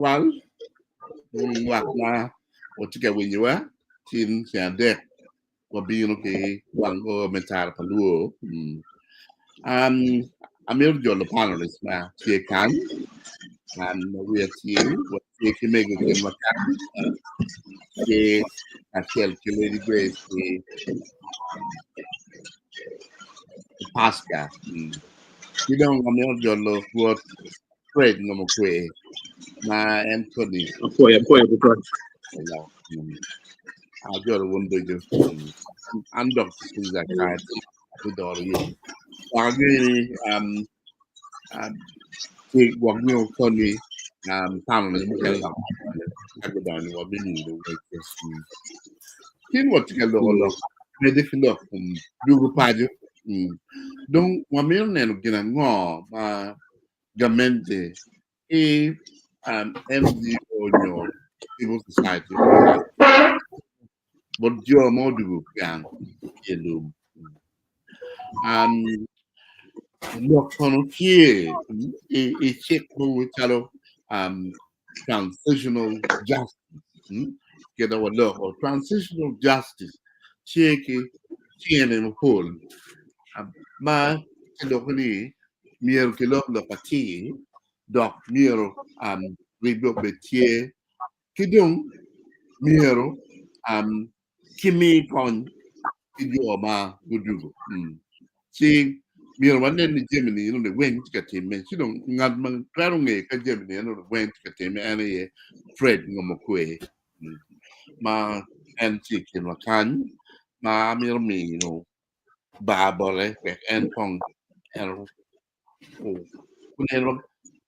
Twal wun lwak ma wutye ka winyowa tin ceng adek wabino ki wang oro me tara pa luo. Um, amito jolo panelist ma tye kany. Um, wiya tye, watye ki mego kinwa kany, tye kacel ki Lady Grace ki Pasca. Mm. Ki dong amito jolo Rwot Fred Ngomo Kwe ma en koni. Apwoyo, apwoyo tutwal. Ajolo wun ducu. An Dr. Caesar Kite, abidoro yo. Dok angeyo ni um, um, ki gwok nyo koni um, panelist mukene dok ka gudonyo wabinino wece. Tin watye ka loko lok medde ki lok kom dwogo paco. Mm. Dong wamito neno gin ango ma gamente ki um, NGO nyo civil society bot jo ma odwogo gang ki i lum. Um, lok kono tye i, i cik mogo calo um, transitional justice. Mm? Kit ma waloko transitional justice tye ki tyene mapol um, ma kiloko ni myero kilok lok atir dok myero um, ribbe obed tye ki dong myero um, kimi kony ki jo ma gudwogo. Mm. Ci myero wanen ni jami ni eno-ni weng tye ka timme. Ci dong ngat ma twero ngeyo ka jami ni eno-ni weng tye ka timme en aye Fred Ngomokwe mm, ma en tye i kinwa kany ma amito miyo bar bote wek en kong en oneno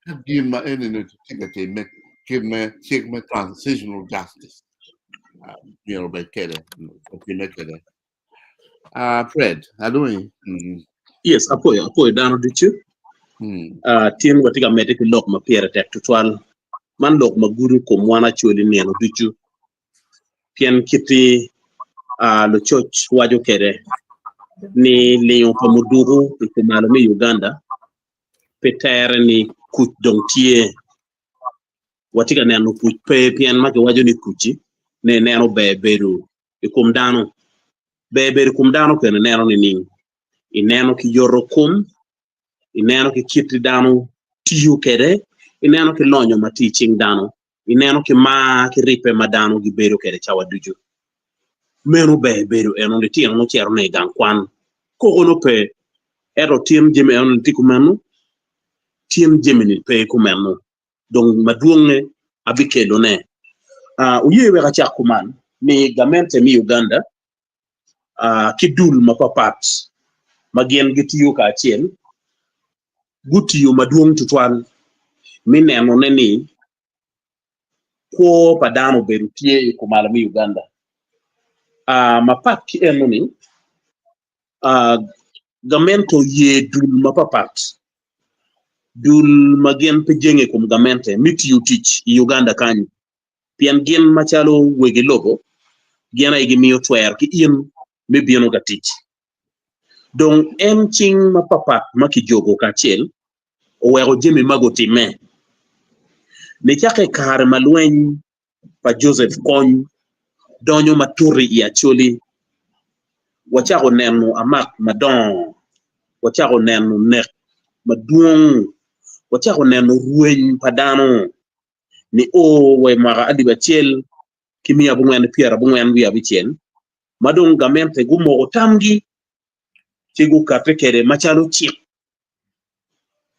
ka gin ma eni-ni tye ka timme kit me cik me transitional justice myero obed kwede otimme kwede. Uh, Fred, alungi. Mm. Yes, apwoyo, apwoyo dano ducu. Mm. Uh, tin watye ka medde ki lok ma pire tek tutwal. Man lok ma gudo kom wan Acholi nino ducu. Pien kiti uh, lucoc waco kwede ni lingo pa muduku i kumalo me Uganda pe tere ni kuc dong tye. Watye ka neno kuc pe pien ma kiwaco ni kuc-ci ne neno ber bedo i kom dano. Ber bedo i kom dano kene ineno nining? Ineno ki yoto kom, ineno ki kit dano tiyo kwede, ineno ki lonyo ma tye i cing dano, ineno ki mar ki ribbe ma dano gibedo kwede cawa ducu. Meno ber bedo eno litino nongo cito ne i gang kwan koko nongo pe ento tin jami enoni tye kumeno tin jami-ni pe kumeno. dong madwonge abikelone. Wuye wek acak kuman ni gamente me Uganda ki dul mapapat ma gin gitiyo kacel gutiyo madwong tutwal me nenone ni kwo pa dano obedo tye i kumalo me Uganda. Mapat ki enoni, gamente oye dul mapapat Dul ma gin pe jenge i kom gamente me tiyo tic i Uganda kany pien gin macalo wegi lobo gin aye gimiyo twero ki in me bino ka tic. Dong en cing mapapat ma kijogo kacel oweko jami magi otimme. Nicakke i kare ma lweny pa Joseph Kony donyo matut i Acholi, wacako neno amak madongo, wacako neno nek madwong, wacako neno rweny pa dano nio wa i mwaka alip acel ki miya abongwen ki pyerabongwen wiye abicel ma dong gamente gumoko tamgi ci gukati kwede macalo cik.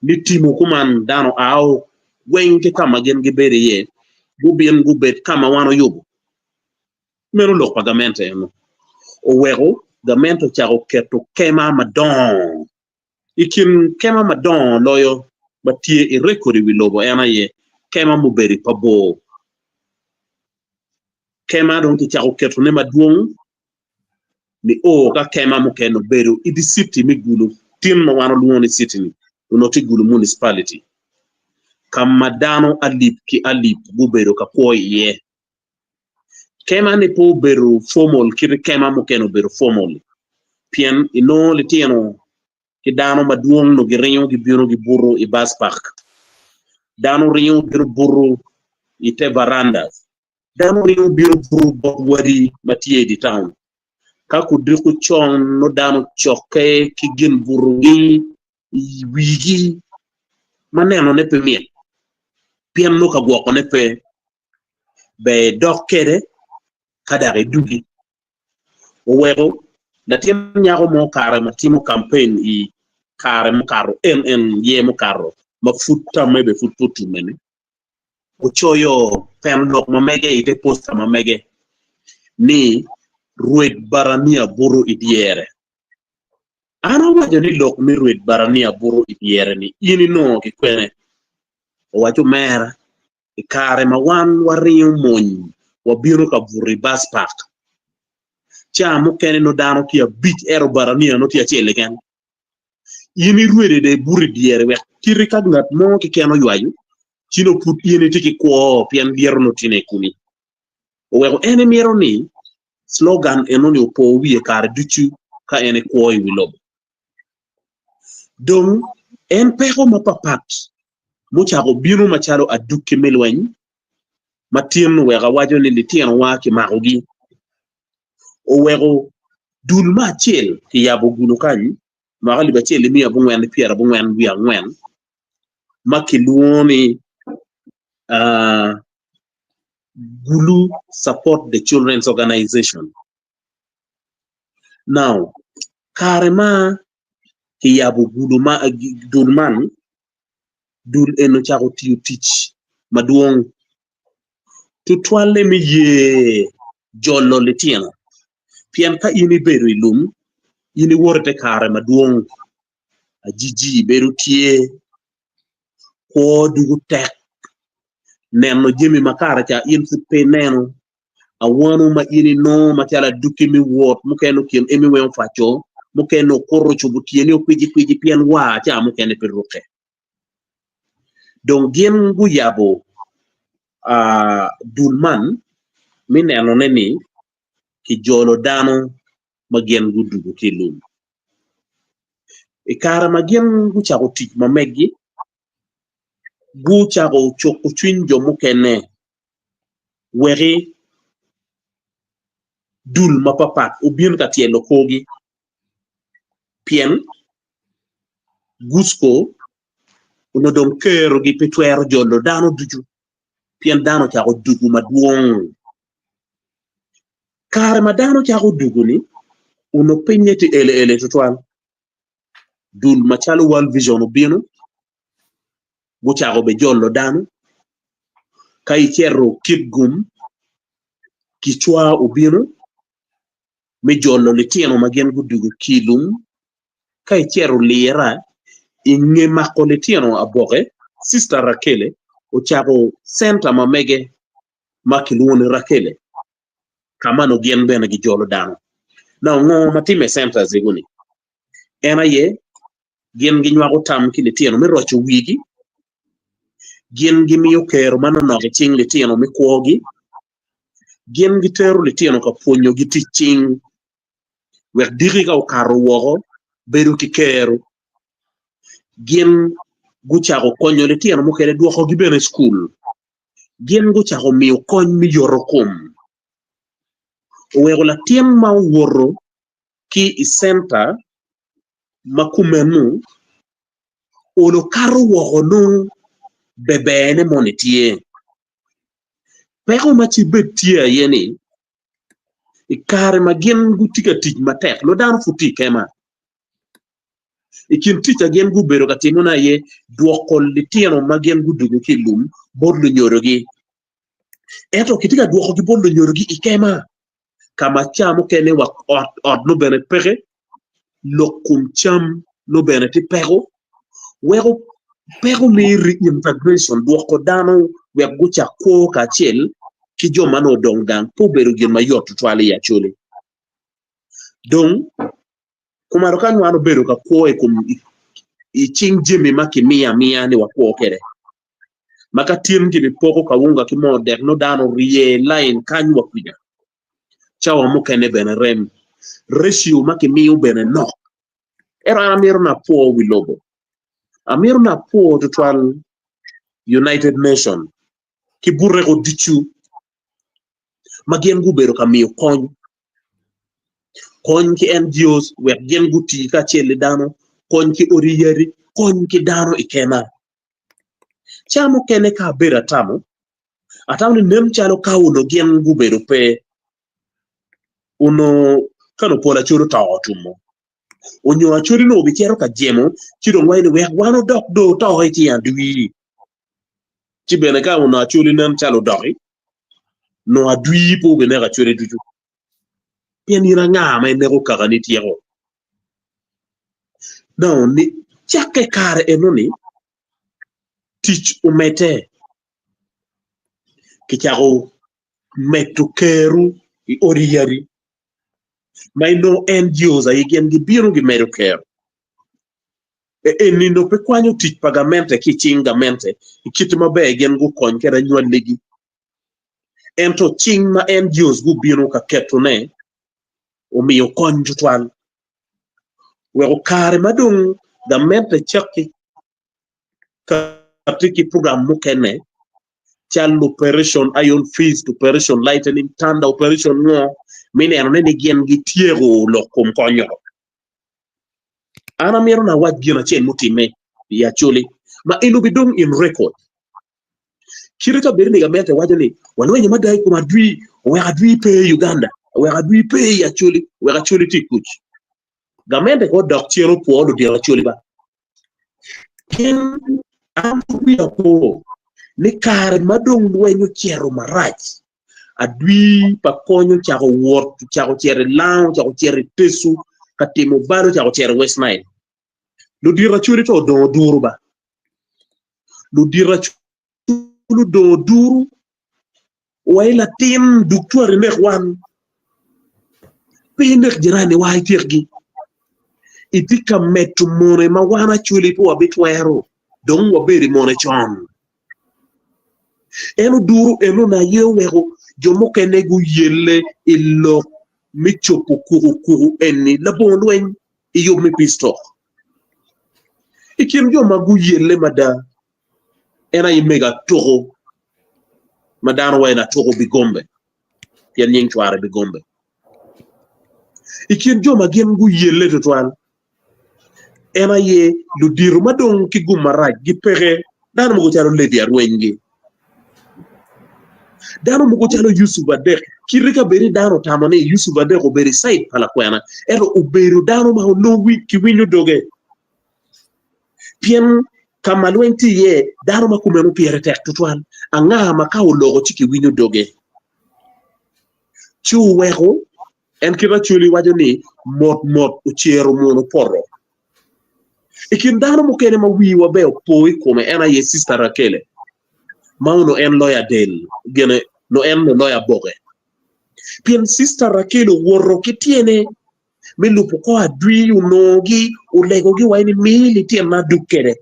ni timo kuman dano ao weng ki ka ma gin gibedo iye gubin gubed ka ma wan oyubo. Meno lok pa gamente eno oweko gamente ocako keto kema madongo. I kin kema madongo loyo ma tye i rekod i wi lobo en aye kema mubedo i Pabor. Kema dong kicako ketone madwong nio ka kema mukene obedo i dye citi me Gulu, tin ma wan walwongo ni citi-ni onongo tye Gulu Municipality, ka ma dano alip ki alip gubedo ka kwo iye. Kema-ni pe obedo formal kit kema mukene obedo formal pien inongo litino ki dano madwong nongo giringo gibino gibuto i bus park, dano ringo bino buto. i te varandas. Dano ringo bino buto bot wadi ma tye i dye taun. Ka kudiko con nongo dano cokke ki gin butogi i wigi ma nenone pe mit pien nongo ka gwokone pe. Ber idok kwede ka dok idugi. Oweko latin nyako mo kare ma timo kampen i kare mukato en en ye mukato ma pud tamme bene pud pe otumme-ni, ocoyo pen lok ma mege i te posta ma mege ni Rwed Barania buto i dyere. An awaco ni lok me Rwed Barania buto i dyere-ni in inongo ki kwene? Owaco omera, I kare ma wan waringo mony wabino ka buto i bus park, ca mukene nongo dano tye abic ento barania nongo tye acel keken. In irwede dong ibuto i dyere wek kiti ka ngat mo keken oywayo ci nongo pud in itye ki kwo pien lyeto nongo tye i komi. Oweko en emito ni slogan enoni opo wiye kare ducu ka en ekwo i wi lobo. Dong en peko mapapat mucako bino macalo adukki me lweny ma tin oweko awaco ni litinowa kimakogi. Oweko dul me acel kiyabo gulo kany mwaka alip acel ki miya abongwen ki pyerabongwen wiye angwen ma kilwongo ni Gulu Support the Children's Organization. Now, kare ma kiyabo gudo ma dul man, dul eni ocako tiyo tic madwong tutwalle me ye jolo litino pien ka in ibedo i lum in iwoto ite kare madwong ajiji bedo tye kwo dugo tek neno jami ma kare ca in pud pe ineno awano ma in inongo macalo adwogi me wot mukene okin emi weng opaco mukene okuto ocubo tyeni okwicikwici pien war ca mukene pe rukke. Dong gin guyabo dul man me nenone ni kijolo dano ma gin gudugo ki i lum. I kare ma gin gucako tic ma meggi, gucako cuko cwiny jo mukene weki dul mapapat obin ka tyelo korgi pien Gucko onongo dong kerogi pe twero jolo dano ducu pien dano ocako dugo madwong. Kare ma dano cako dugo-ni onongo pinye tye ele ele tutwal. Dul macalo World Vision obino gucako be jolo dano ka icito Kitgum Kicwa obino me jolo litino ma gin gudugo ki i lum ka icito Lira i nge mako litino aboke Sister Rakele ocako centa ma mege ma kilwongo ni Rakele ka ma nongo gin bene gijolo dano. Now ngo ma timme i centers ego-ni? En aye gin ginywako tam ki litino me roco wigi, gin gimiyo kero manonok i cing litino me kwogi, gin gitero litino ka pwonyogi tic cing wek diki ka okato woko bedo ki kero. Gin gucako konyo litino mukene dwokogi bene i cukul. Gin gucako miyo kony me yoto kom oweko latin ma owoto ki i centa ma kumeno olo kato woko nongo beberne moni tye. Peko ma ci bed tye aye ni i kare ma gin gitye ka tic matek nongo dano pud tye i kema. I kin tic a gin gubedo ka timone aye dwoko litino ma gin gudugo ki i lum bot lunyodogi. Ento kitye ka dwokogi bot lunyodogi i kema ka ma ca mukene wa ot ot nongo bene peke, lok kom cam nongo bene tye peko weko peko me reintegration dwoko dano wek gucak kwo kacel ki jo ma nongo odong gang pe obedo gin mayot tutwal i Acholi. Dong Kumalo kany wan obedo ka kwo i kom i cing jami ma kimiyo amiya ni wakwo kwede. Ma ka tin gibipoko kawunga ki moo dek nongo dano orye lain kany wa kwica. Cawa mukene bene rem ratio ma kimiyo bene nok. Ento an amito ni apwo wi lobo. Amito ni apwo tutwal United Nation. ki buteko ducu ma gin gubedo ka miyo kony, kony ki NGOs wek gin guti kacel ki dano, kony ki odi yadi, kony ki dano i kema. Ca mukene ka abedo atamo, atamo ni nen calo ka onongo gin gubedo pe, onongo ka nongo pol Acholi oto otumo, onyo Acholi nongo gicito ka jemo ci dong waco ni wek wan odok do oto i cing adwii. Ci bene ka onongo Acholi nen calo odoki, nongo adwii pe obineko Acholi ducu. Pien in anga ma ineko kakani ityeko? Now, ni cakke kare eno-ni, tic omedde. Kicako medo keru i odi yadi ma inongo NGOs aye gin gibino gimedo kero. Eni nongo pe kwanyo tic pa gamente ki i cing gamente i kit maber gin gukony kwede anywaligi. Ento cing ma NGOs gubino ka ketone omiyo kony tutwal weko kare ma dong gamente cakki kati ki program mukene calo Operation Iron Fist, Operation Lightning Thunder, Operation ngo me nenone ni gin gityeko lok kom konyo. An amito ni awac gin acel mutimme i Acholi ma en obidong in record. Kite ka bedo ni gamente waco ni walwenyo mada i kom adwi oweko adwi pe i Uganda, oweko adwi pe i Acholi, oweko Acholi tye i kuc. Gamente ko dok cen opwo ludito Acholi ba. Pien an pud wiya po ni kare ma dong lweny ocito marac, adwi pa kony ocako wot, ocako cito i Lango, ocako cito i Tecu ka timo bal, ocako cito i West Nile. Ludito Acholi to odongo duru ba. Ludito Acholi odongo duru wa i latin duk cwari nek wan. Pe inek jirani wa ityekgi. Itye ka medo mone ma wan Acholi pe wabitwero dong wabedo i mone con. En oduro enoni aye oweko jo mukene guyelle i lok me cobo kukukuku eni labongo lweny i yub me Peace Talk. I kin jo ma guyelle mada en aye mego Atuku ma dano waco ni Atuku Bigombe pien nying cware Bigombe. I kin jo ma gin guyelle tutwal en aye ludito ma dong ki gum marac gipeke dano mogo calo Levi Arwenygi, dano mogo calo Yucuf Adek. Kite ka bed ni dano otamo ni Yucuf Adek obedo i caid pa lakwena, ento obedo dano ma onongo kiwinyo doge. Pien ka ma lweny tye iye, dano ma kumeno pire tek tutwal. Anga ma ka oloko ci kiwinyo doge? Ci oweko En kit Acholi waco ni mot mot ocero muno poto. I kin dano mukene ma wiwa ber opo i kome en aye Sister Rakele ma onongo en loyo adel gene no en onongo loyo aboke. Pien Sister Rakele owoto ki tyene me lubo kor adwi onongogi olegogi wa ni mi litino adug kwede.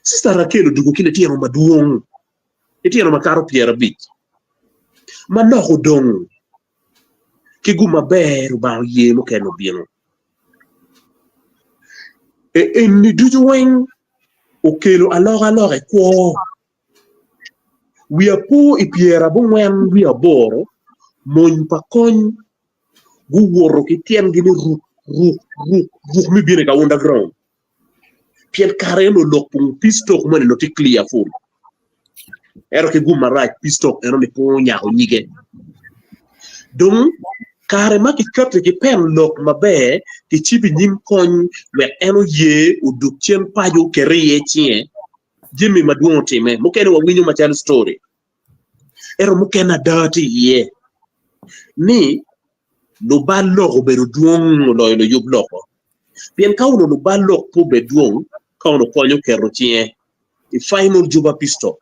Sister Rakele odugo ki litino madwong. Litino makato 50 manok odong ki gum maber Lubanga oye mukene obino. E eni ducu weng okelo alokaloka i kwo. Wiya po i 98 mony pa kony guwoto ki tyengi ni ruk ruk ruk ruk me bino i Kaunda ground. Pien kare eno lok pong peace talk moni nongo tye clear full. Ento ki gum marac peace talk eno ni pe onyako nyige. Dong kare ma kikati ki pen lok maber kicibo i nyim kony wek en oye odug cen paco oket iye cinge, jami madwong otime. Mukene wawinyo macalo story ento mukene ada tye iye ni lubal lok obedo dwong oloyo luyub loko. Pien ka onongo lubal lok pe obed dwong, ka onongo kony oketo cinge i final Juba Peace Talk.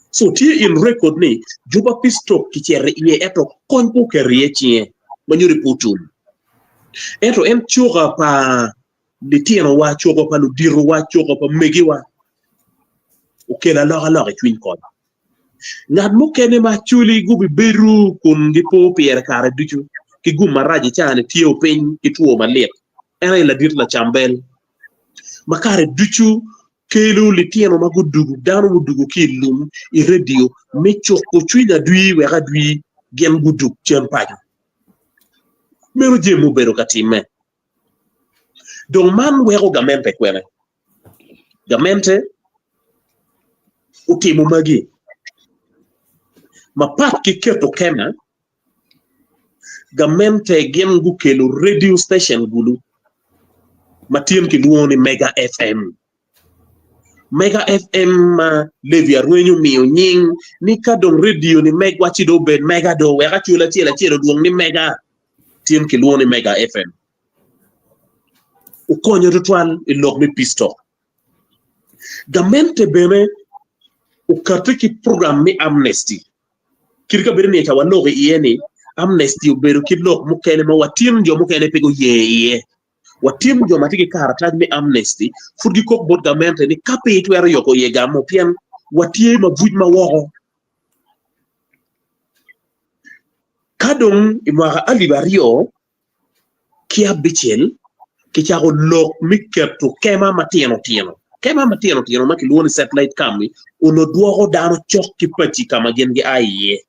So tye in record ni Juba Peace Talk kicito iye ento kony pe oketo iye cinge ma nyuto ni pe otum. Ento en coka pa litinowa, coka pa luditowa, coka pa megiwa okelo alokaloka i cwiny kony. Ngat mukene ma Acholi gubibedo kun gipo pire kare ducu ki gum marac i caa-ni tye opiny ki two malit, en aye ladit Lacambel ma kare ducu. Kelo litino ma gudugu, dano gudugu ki i lum i redio me cuko cwiny adwi wek adwi gin gudug cen paco. Meno jami mubedo ka timme. Dong man weko gamente kwene? Gamente otimo magi mapat ki keto kema, gamente gin gukelo radio station gulu ma tin kilwongo ni Mega FM. Mega FM ma Levi Arwenyo omiyo nying ni ka dong radio ni megwa ci dong obed mega do wek acol acel acel olwong ni mega tin kilwongo ni Mega FM. Okonyo tutwal i lok me peace talk. Gamente bene okati ki program me amnesty. Kit ka bedo ni ca waloko iye ni amnesty obedo ki lok mukene ma watin jo mukene pe guye iye. Watim jo ma tye ki karatac me amnesty pud gikok bot gamente ni ka pe itwero yoko iye gamo pien watye mabuc ma woko. Ka dong i mwaka alip aryo ki abicel kicako lok me keto kema matino tino. Kema matino tino ma kilwongo ni satellite camp-mi onongo dwoko dano cok ki paci ka ma gin gia iye.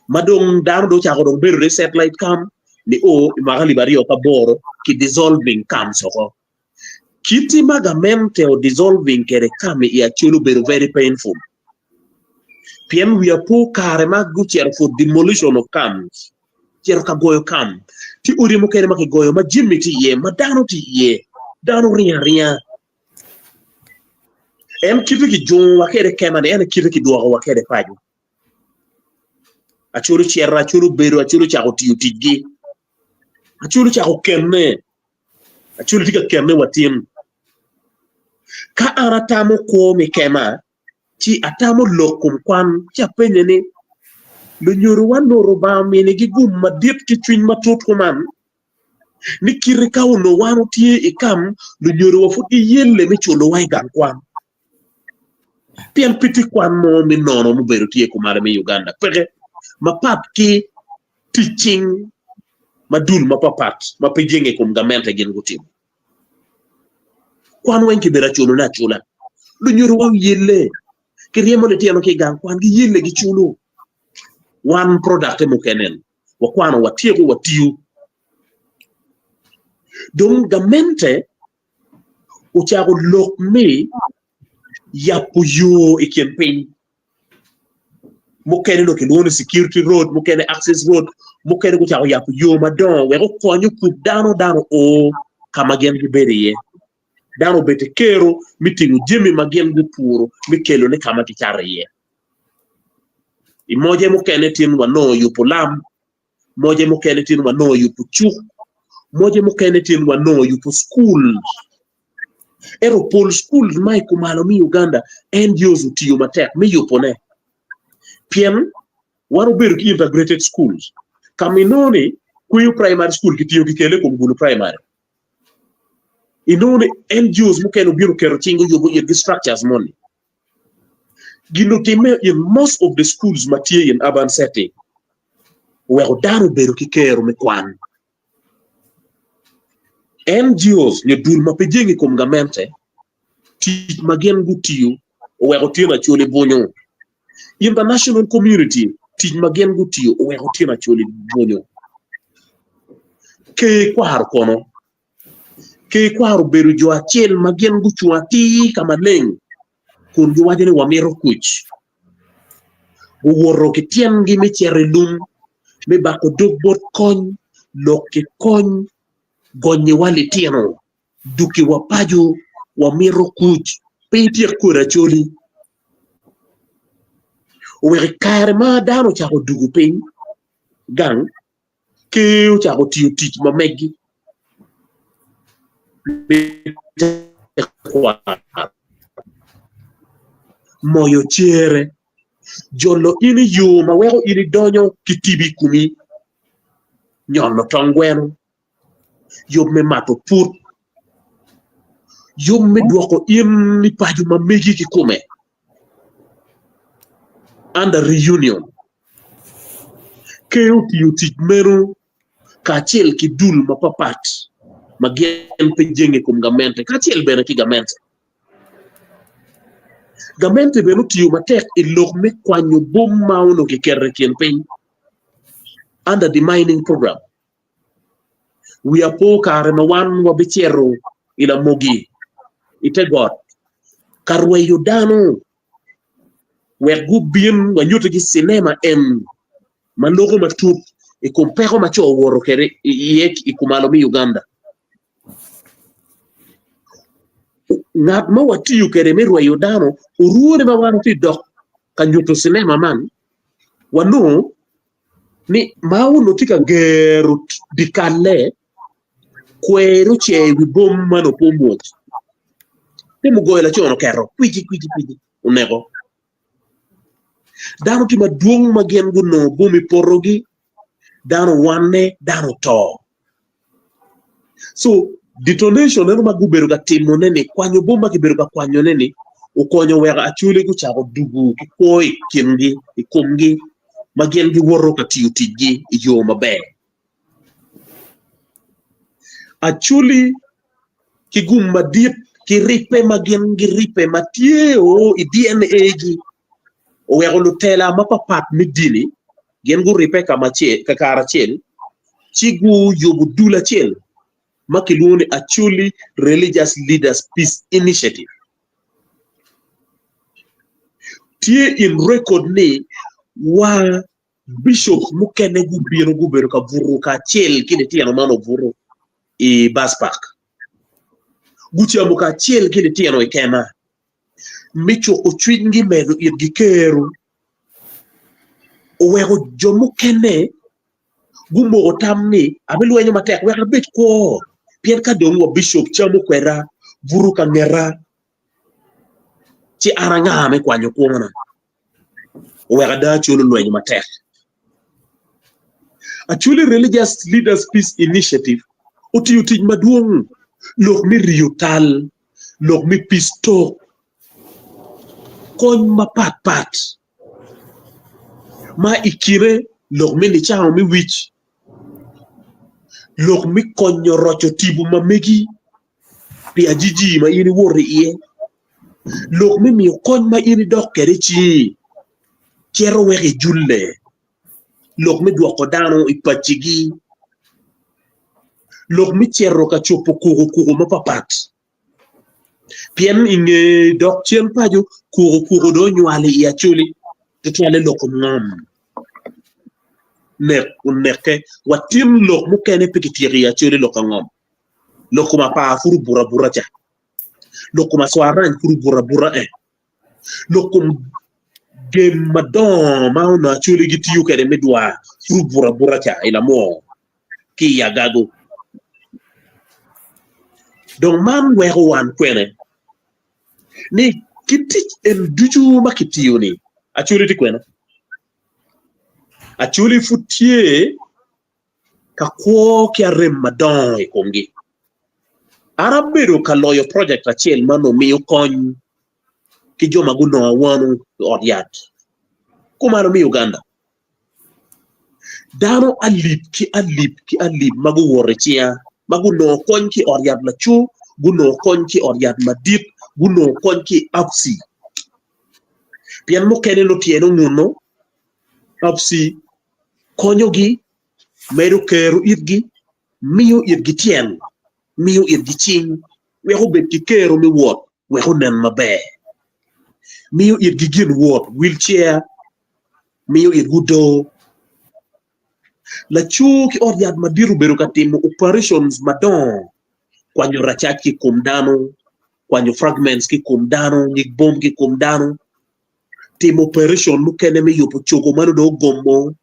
Ma dong dano dong ocako dong bedo i satellite camp nio i mwaka alip 2008 ki dissolving camps oko. Kiti ma gamente o dissolving kwede camp i Acholi obedo very painful pien wiya po kare ma gucito for demolition of camps cito ka goyo camp tye odi mukene ma kigoyo ma jami tye iye ma dano tye iye dano ringo aringa. En kite kijungowa kwede kema-ni ento kite kidwokowa kwede paco. Acol ocito, acol obedo, acol ocako tiyo ticgi, acol ocako kenne, acol tye ka kenne wa tin. Ka an atamo kwo me kema, ci atamo lok kom kwan, ci apenye ni, lunyodowa onongo Lubanga ominigi gum madit ki cwiny matut kuman? ni kite ka onongo wan watye i kam, lunyodowa pud giyelle me culowa i gang kwan. Pien pe tye kwan mo me nono mubedo tye kumalo me Uganda peke, mapat ki tic cing ma dul mapapat ma pe jenge i kom gamente gin gutimo. Kwan weng kibedo aculone acula. Lunyodowa oyelle, kiryemo litino ki i gang kwan, giyelle giculo. Wan producte mukene wakwano watyeko watiyo. Dong gamente ocako lok me yabo yo i kin piny mukene nongo kilwongo ni security road mukene access road mukene gucako yabo yo madongo wek okony okub dano dano o ka ma gin gibedo iye. Dano obed ki kero me tingo jami ma gin gupuro me kelone ka ma gicato iye. I moje mukene tin wanongo yubo lam, moje mukene tin wanongo yubo cuk, moje mukene tin wanongo yubo cukul. Ento pol cukul ma i kumalo me Uganda NGOs otiyo matek me yubone pien wan obedo ki integrated schools ka ma inongo ni kweyo primary school kitiyo kikele i kom gulu primary. Inongo ni NGOs mukene obino oketo cing oyubo itgi structures moni. Gin otimme in most of the schools ma tye in urban setting oweko dano obedo ki kero me kwan. NGOs nyo dul ma pe jenge i kom gamente tic ma gin gutiyo oweko tyen Acholi bunyo. International community tic ma gin gutiyo oweko tyen Acholi bunyo. Ker kwaro kono Ker kwaro obedo jo acel ma gin gucung atir ka maleng kun giwaco ni wamito kuc. Guwoto ki tyengi me cito i lum me bako dog bot kony, lok ki kony, gonyiwa litino, dukiwa paco, wamito kuc, pe ityek kodi Acholi. Oweko i kare ma dano ocako dugo piny gang, Ker ocako tiyo tic ma megi me tekwaro, moyo cere, jolo in i yo ma weko in idonyo ki tipo i komi, nyono tong gweno, yub me mato put, yub me dwoko in i paco ma megi kikome under reunion. Ker otiyo tic meno kacel ki dul mapapat. ma gin pe jenge i kom gamente kacel bene ki gamente. Gamente bene otiyo matek i lok me kwanyo bom ma onongo kiketo i kin piny under demining program. Wiya po kare ma wan wabicito i Lamogi i te got ka rweyo dano wek gubin wanyutigi cinema en ma loko matut i kom peko ma co owoto kwede iye i kumalo me Uganda. Ngat ma watiyo kwede me rweyo dano orwone ma wan watye dok ka nyuto cinema man wanongo ni ma onongo tye ka gero dyekalle kwer ocer i wi bom ma onongo pe omwoc ci mugoyo laco-ni oketo kwici kwici kwici oneko. Dano tye madwong ma gin gunongo bom i potogi dano owanne dano oto. So detonation eno ma gubedo ka timone-ni, kwanyo bom ma kibedo ka kwanyone-ni okonyo weko Acholi gucako dugo ki kwo i kingi, i komgi ma gin giwoto ka tiyo ticgi i yo maber. Acholi ki gum madit ki ribbe ma gin giribbe ma tye o i DNA-gi oweko lutela mapapat me dini gin guribbe karacel ci guyubo dul acel ma kilwongo ni Acholi Religious Leaders Peace Initiative. Tye in record ni wa bicop mukene gubino gubedo ka buto kacel ki litino man obuto i bus park. Gucamo kacel ki litino i kema me cuko cwinygi medo itgi kero. Oweko jo mukene gumoko tam ni abilwenyo matek wek abed kwo pien ka dong wa bicop camo kweda buto ka ngeta ci an anga me kwanyo kwona. Oweko ada Acholi olwenyo matek. Acholi Religious Leaders Peace Initiative otiyo tic madwong lok me riyo tal, lok me peace talk, kony mapat pat ma i kine lok me nicango me wic, lok me konyo roco tipo ma megi pi ajiji ma in iwoto iye, lok me miyo kony ma in idok kwede i cingi cito wek ijulle, lok me dwoko dano i pacigi, lok me cito ka cobo kukukuku mapapat. Pien i nge dok cen paco, kukukuku dong onywalo i Acholi, tutwalle lok kom ngom. Nek onekke wa tin lok mukene pe kityeko i Acholi lok ka ngom. Lok kom apar pud obuto abuta ca. Lok kom acwarany pud obuto abuta eh. Lok kom gem madongo ma onongo Acholi gitiyo kwede me dwar pud obuto abuta ca i lamwor. ki i agago. Dong man weko wan kwene ni ki tic en ducu ma kitiyo-ni, Acholi tye kwene? Acholi pud tye ka kwo ki arem madongo i komgi. An abedo ka loyo project acel ma onongo miyo kony ki jo ma gunongo awano i ot yat kumalo me Uganda. Dano alip ki alip ki alip ma guwoto i cinga, ma gunongo kony ki i ot yat laco, gunongo kony ki i ot yat madit, gunongo kony ki i APCI. Pien mukene nongo tyene onguno, APCI konyogi, medo kero itgi, miyo itgi tyen, miyo itgi cing, wek obed ki kero me wot, wek onen maber. Miyo itgi gin wot, wheelchair, miyo itgi odoo. Laco ki ot yat madit obedo ka timo operations madongo, kwanyo racac ki i kom dano, kwanyo fragments ki i kom dano, nyig bom ki i kom dano, timo operation mukene me yubo cogo ma nongo dong ogomo,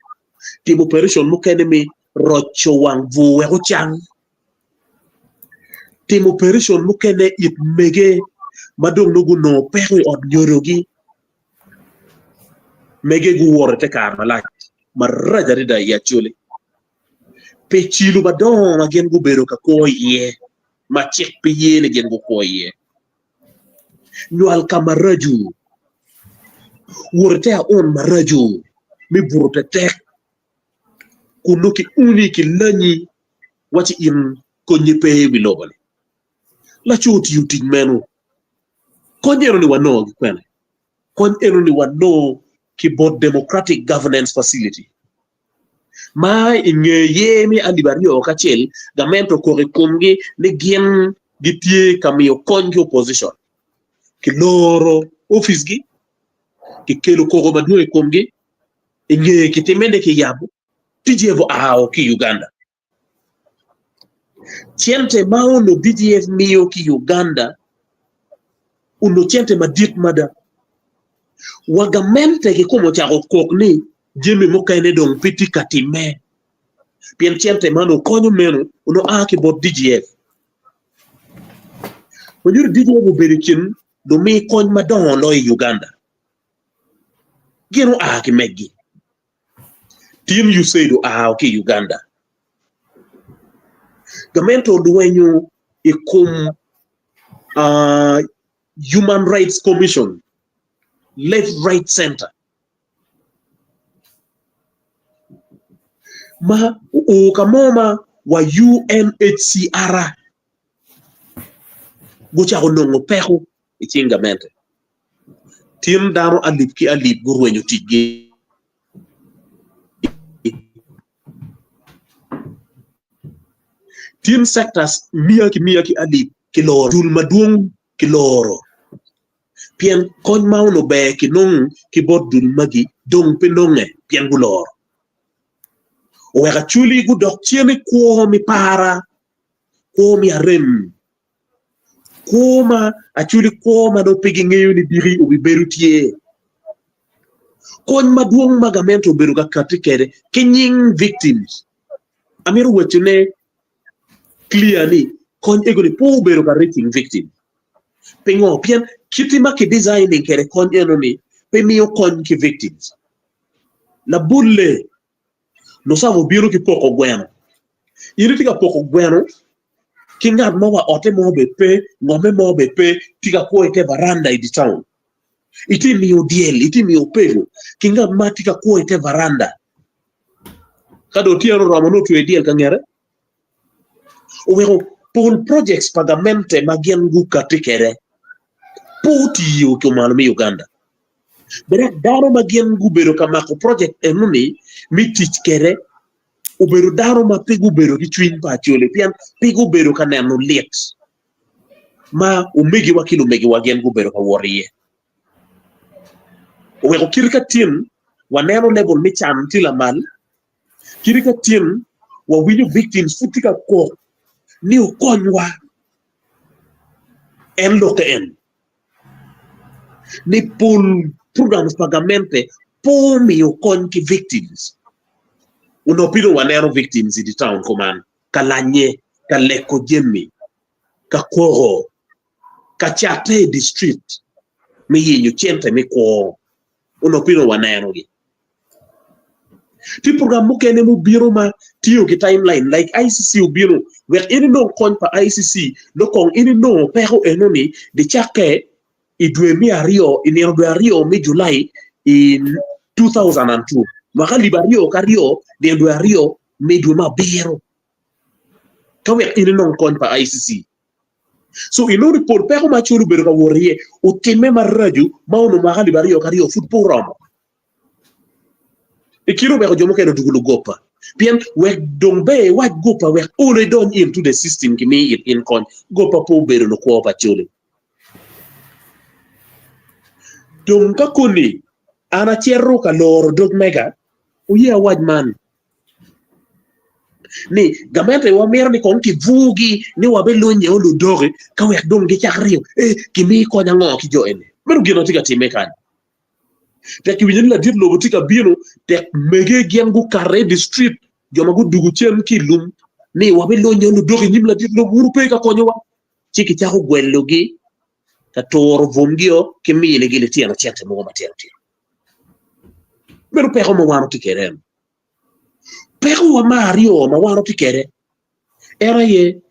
timo operation mukene me roco wang bur wek ocang, timo operation mukene it mege ma dong nongo gunongo peko i ot nyodogi. Mege guwoto i te kare malac marac adada i Acholi pi cilo madongo ma gin gubedo ka kwo iye ma cik pe ye ni gin gukwo iye. Nywal ka maraco, wot i te aun maraco me buto tetek kun nongo kiuni kilanyi waci in. konye pe i wi lobo-ni. Laco otiyo tic meno. Kony eno ni wanongo ki kwene? Kony eno ni wanongo ki bot Democratic Governance Facility ma i nge yer me alip aryo kacel gamente okok i komgi ni gin gitye ka miyo kony ki opposition. Kiloro oficgi, kikelo koko madwong i komgi, i nge kitime ni kiyabo, DGF oa ki i Uganda. Cente ma onongo DGF miyo ki Uganda onongo cente madit mada. Wa gamente kikome ocako kok ni jami mukene dong pe tye ka timme pien cente ma onongo konyo meno onongo a ki bot DGF. Wanyuto DGF obedo i kin lumi kony madongo loyo i Uganda. Gin oa ki meggi. Tim USAID oa ki i Uganda. Gamente olwenyo i kom Human Rights Commission left right center ma oo ka mo ma wa UNHCR gucako nongo peko i cing gamente. Tin dano alip ki alip gurwenyo ticgi. Tin sectors miya ki miya ki alip kiloro, dul madwong kiloro pien kony ma onongo ber kinongo ki bot dul magi dong pe nonge pien guloro. Oweko Acholi gudok cen i kwo me para, kwo me arem. Kwo ma actually kwo ma dong pe gingeyo ni diki obibedo tye. Kony madwong ma gamente obedo ka kati kwede ki nying victims. Amito waco ne clear ni kony ego ni pe obedo ka reaching victim. Pingo? Pien kiti ma ki designing kwede kony eno ni pe miyo kony ki victims. Labolle, Lucawa obino ki poko gweno. In itye ka poko gweno ki ngat mo wa otte mo bene pe, ngomme mo bene pe, tye ka kwo i te varanda i dye taun. Itye miyo dyel, itye miyo opego ki ngat ma tye ka kwo i te varanda. Ka dong otyeno oromo nongo otweyo dyel ka ngete. Oweko pol projects pa gamente ma gin gukati kwede pe otiyo ki omalo me Uganda. Dok dano ma gin gubedo ka mako project enoni me tic kwede obedo dano ma pe gubedo ki cwiny pa Acholi pien pe gubedo ka neno lit ma omegiwa ki lumegiwa gin gubedo ka wot iye. Oweko kit ka tin waneno level me can tye lamal, kit ka tin wawinyo victims pud tye ka kok ni okonywa en lokke en. Ni pol programs pa gamente pe omiyo kony ki victims. Onongo pe dong waneno victims i dye town kuman ka lanye, ka leko jami, ka koko, ka cate i dye street me yenyo cente me kwo. Onongo pe dong wanenogi. Tye program mukene mubino ma tiyo ki timeline like ICC obino wek in inong kony pa ICC nongo kong in inongo peko enoni nicakke i dwe me aryo i nino dwe aryo me July i 2002 mwaka alip aryo ki aryo nino dwe aryo me dwe me abiro ka wek in inong kony pa ICC. So inongo ni pol peko ma Acholi obedo ka wot iye otimme maraco ma onongo mwaka alip aryo ki aryo pud pe oromo. I kine oweko jo mukene odwogo lugopa pien wek dong ber iwac gopa wek olo idony into the system ki miyi it in kony. Gopa pe obedo lukwo pa Acholi. Dong ka koni an acito ka loro dog mega, oye awac man ni gamente wa mito ni kong kibwugi ni wabilunye oludoki ka wek dong gicak ringo eh kimi kony ango ki jo eni. Meno gin ma tye ka timme kany. Tek kiwinyo ni ladit lobo tye ka bino, tek mege gin gukate i distrit, jo ma gudugo cen ki i lum ni wabilonyo ludok i nyim ladit lobo, wun wupe ka konyowa. Ci kicako gwelogi ka turo bwomgio ki minigi litino cente mogo matino tino. Meno peko ma wan watye kwede eno. Pekowa me aryo ma wan watye kwede en aye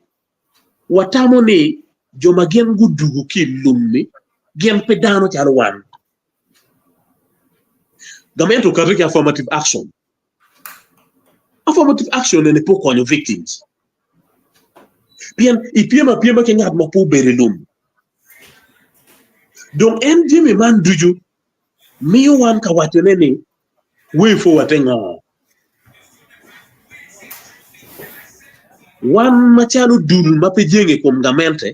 Watamo ni jo ma gin gudugo ki i lum-mi gin pe dano calo wan. Gamente okato ki affirmative action. Affirmative action eni pe okonyo victims. Pien ipyem apyema ki ngat ma pe obedo i lum. Dong en jami man ducu miyo wan ka wacone ni way forward te ngo? Wan macalo dul ma pe jenge i kom gamente,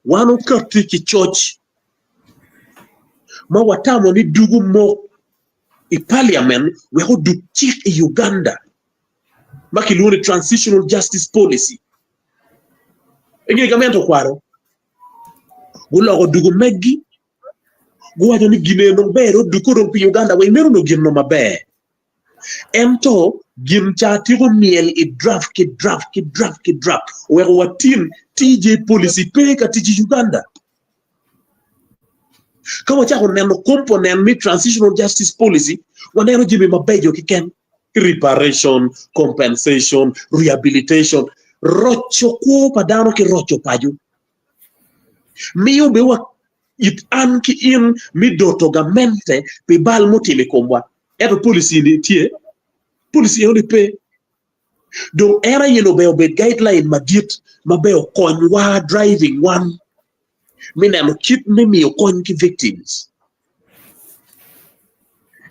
wan okatti ki coc ma watamo ni dugu mok i paliamen wek odug cik i Uganda ma kilwongo ni Transitional Justice Policy. I nge gamente okwaro, guloko dugu meggi, guwaco ni gin eni dong ber dong odug dong pi Uganda weng meno onongo gin maber. Ento gin ca tiko myel i draft ki draft ki draft ki draft oweko watin TJ policy pe ka tic i Uganda. Ka wacako neno component me transitional justice policy, waneno jami mabeco keken, reparation, compensation, rehabilitation, roco kwo pa dano ki roco paco. Miyo bene wa it an ki in me doto gamente pi bal mutimo i komwa. Ento policy ni tye, policy eno ni pe. Dong en aye ni ober obed guideline madit ma ber okonywa driving wan me neno kit me miyo kony ki victims.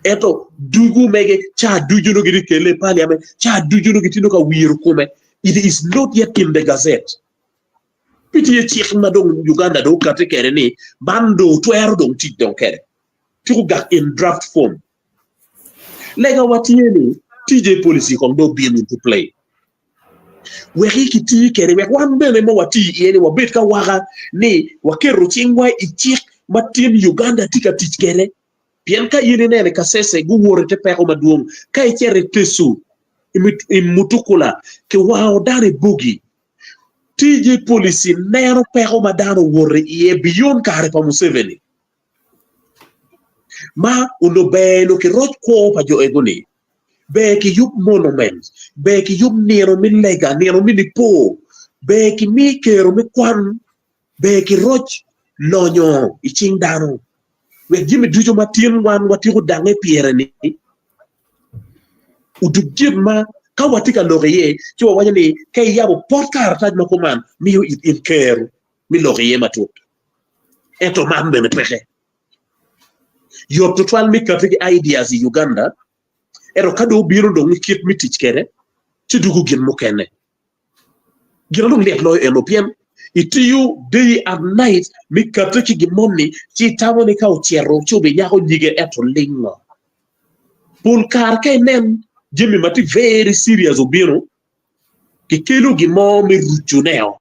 Ento dugu mege ca ducu nongo gitye kele i parliament, ca ducu nongo gitye nongo ka wiro kome. It is not yet in the gazette. Pe tye cik ma dong Uganda dong okati kede ni man dong twero dong tic dong kede. Tiko gak in draft form. Lega wa tye ni TJ policy kong dong obin into play. Wek i kiti kede wek wan bene ma wati iye ni wabed ka waka ni waketo cingwa i cik ma tin Uganda tye ka tic kede. Pien ka in ineno i Kasese guwoto i te peko madwong, ka icito i Teso, i Mutukula, kiwango dano i bogi. TJ policy neno peko ma dano owoto iye beyond kare pa Museveni. Ma onongo ber nongo kiroc kwo pa jo ego-ni, ber kiyub monument, ber kiyub nino me lega, nino me nipo, ber kimi kero me kwan, ber kiroc lonyo i cing dano wek jami ducu ma tin wan watiko dange pire-ni odug gin ma ka watye ka lok iye ci wawaco ni ka iyabo pot karatac ma kuman miyo it in kero me lok iye matut. Ento man bene peke. Yot tutwal me kati ki ideas i Uganda, ento ka dong obino dong i kit me tic kwede, ci dugo gin mukene. Gin ma dong lit loyo eno pien itiyo day and night me kati ki gin moni ci itamo ni ka ocito ci obinyako nyige ento lingo. Pol kare ka inen jami ma tye very serious obino, kikelo gin mo me rucone-o.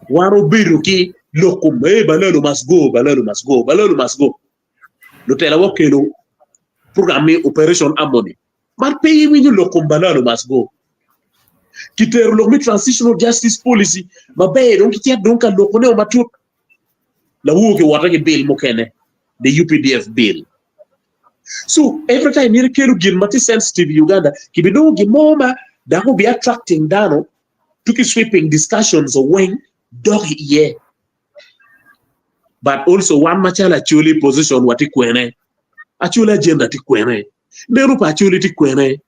Wan obedo ki lok kom hey, Balalo must go, Balalo must go, Balalo must go. Lutela wa okelo program me Operation Harmony. Man pe iwinyo lok kom Balalo must go. Kitero lok me Transitional Justice Policy maber dong kicito dong ka lokone o matut. Lawur kiwote ki bill mukene, the UPDF bill. So every time in ikelo gin ma tye sensitive i Uganda, kibinongo gin mo ma dok obi attracting dano to ki sweeping discussions weng dok iye. But also wan macalo Acholi position wa tye kwene? Acholi agenda tye kwene? Neno pa Acholi tye kwene?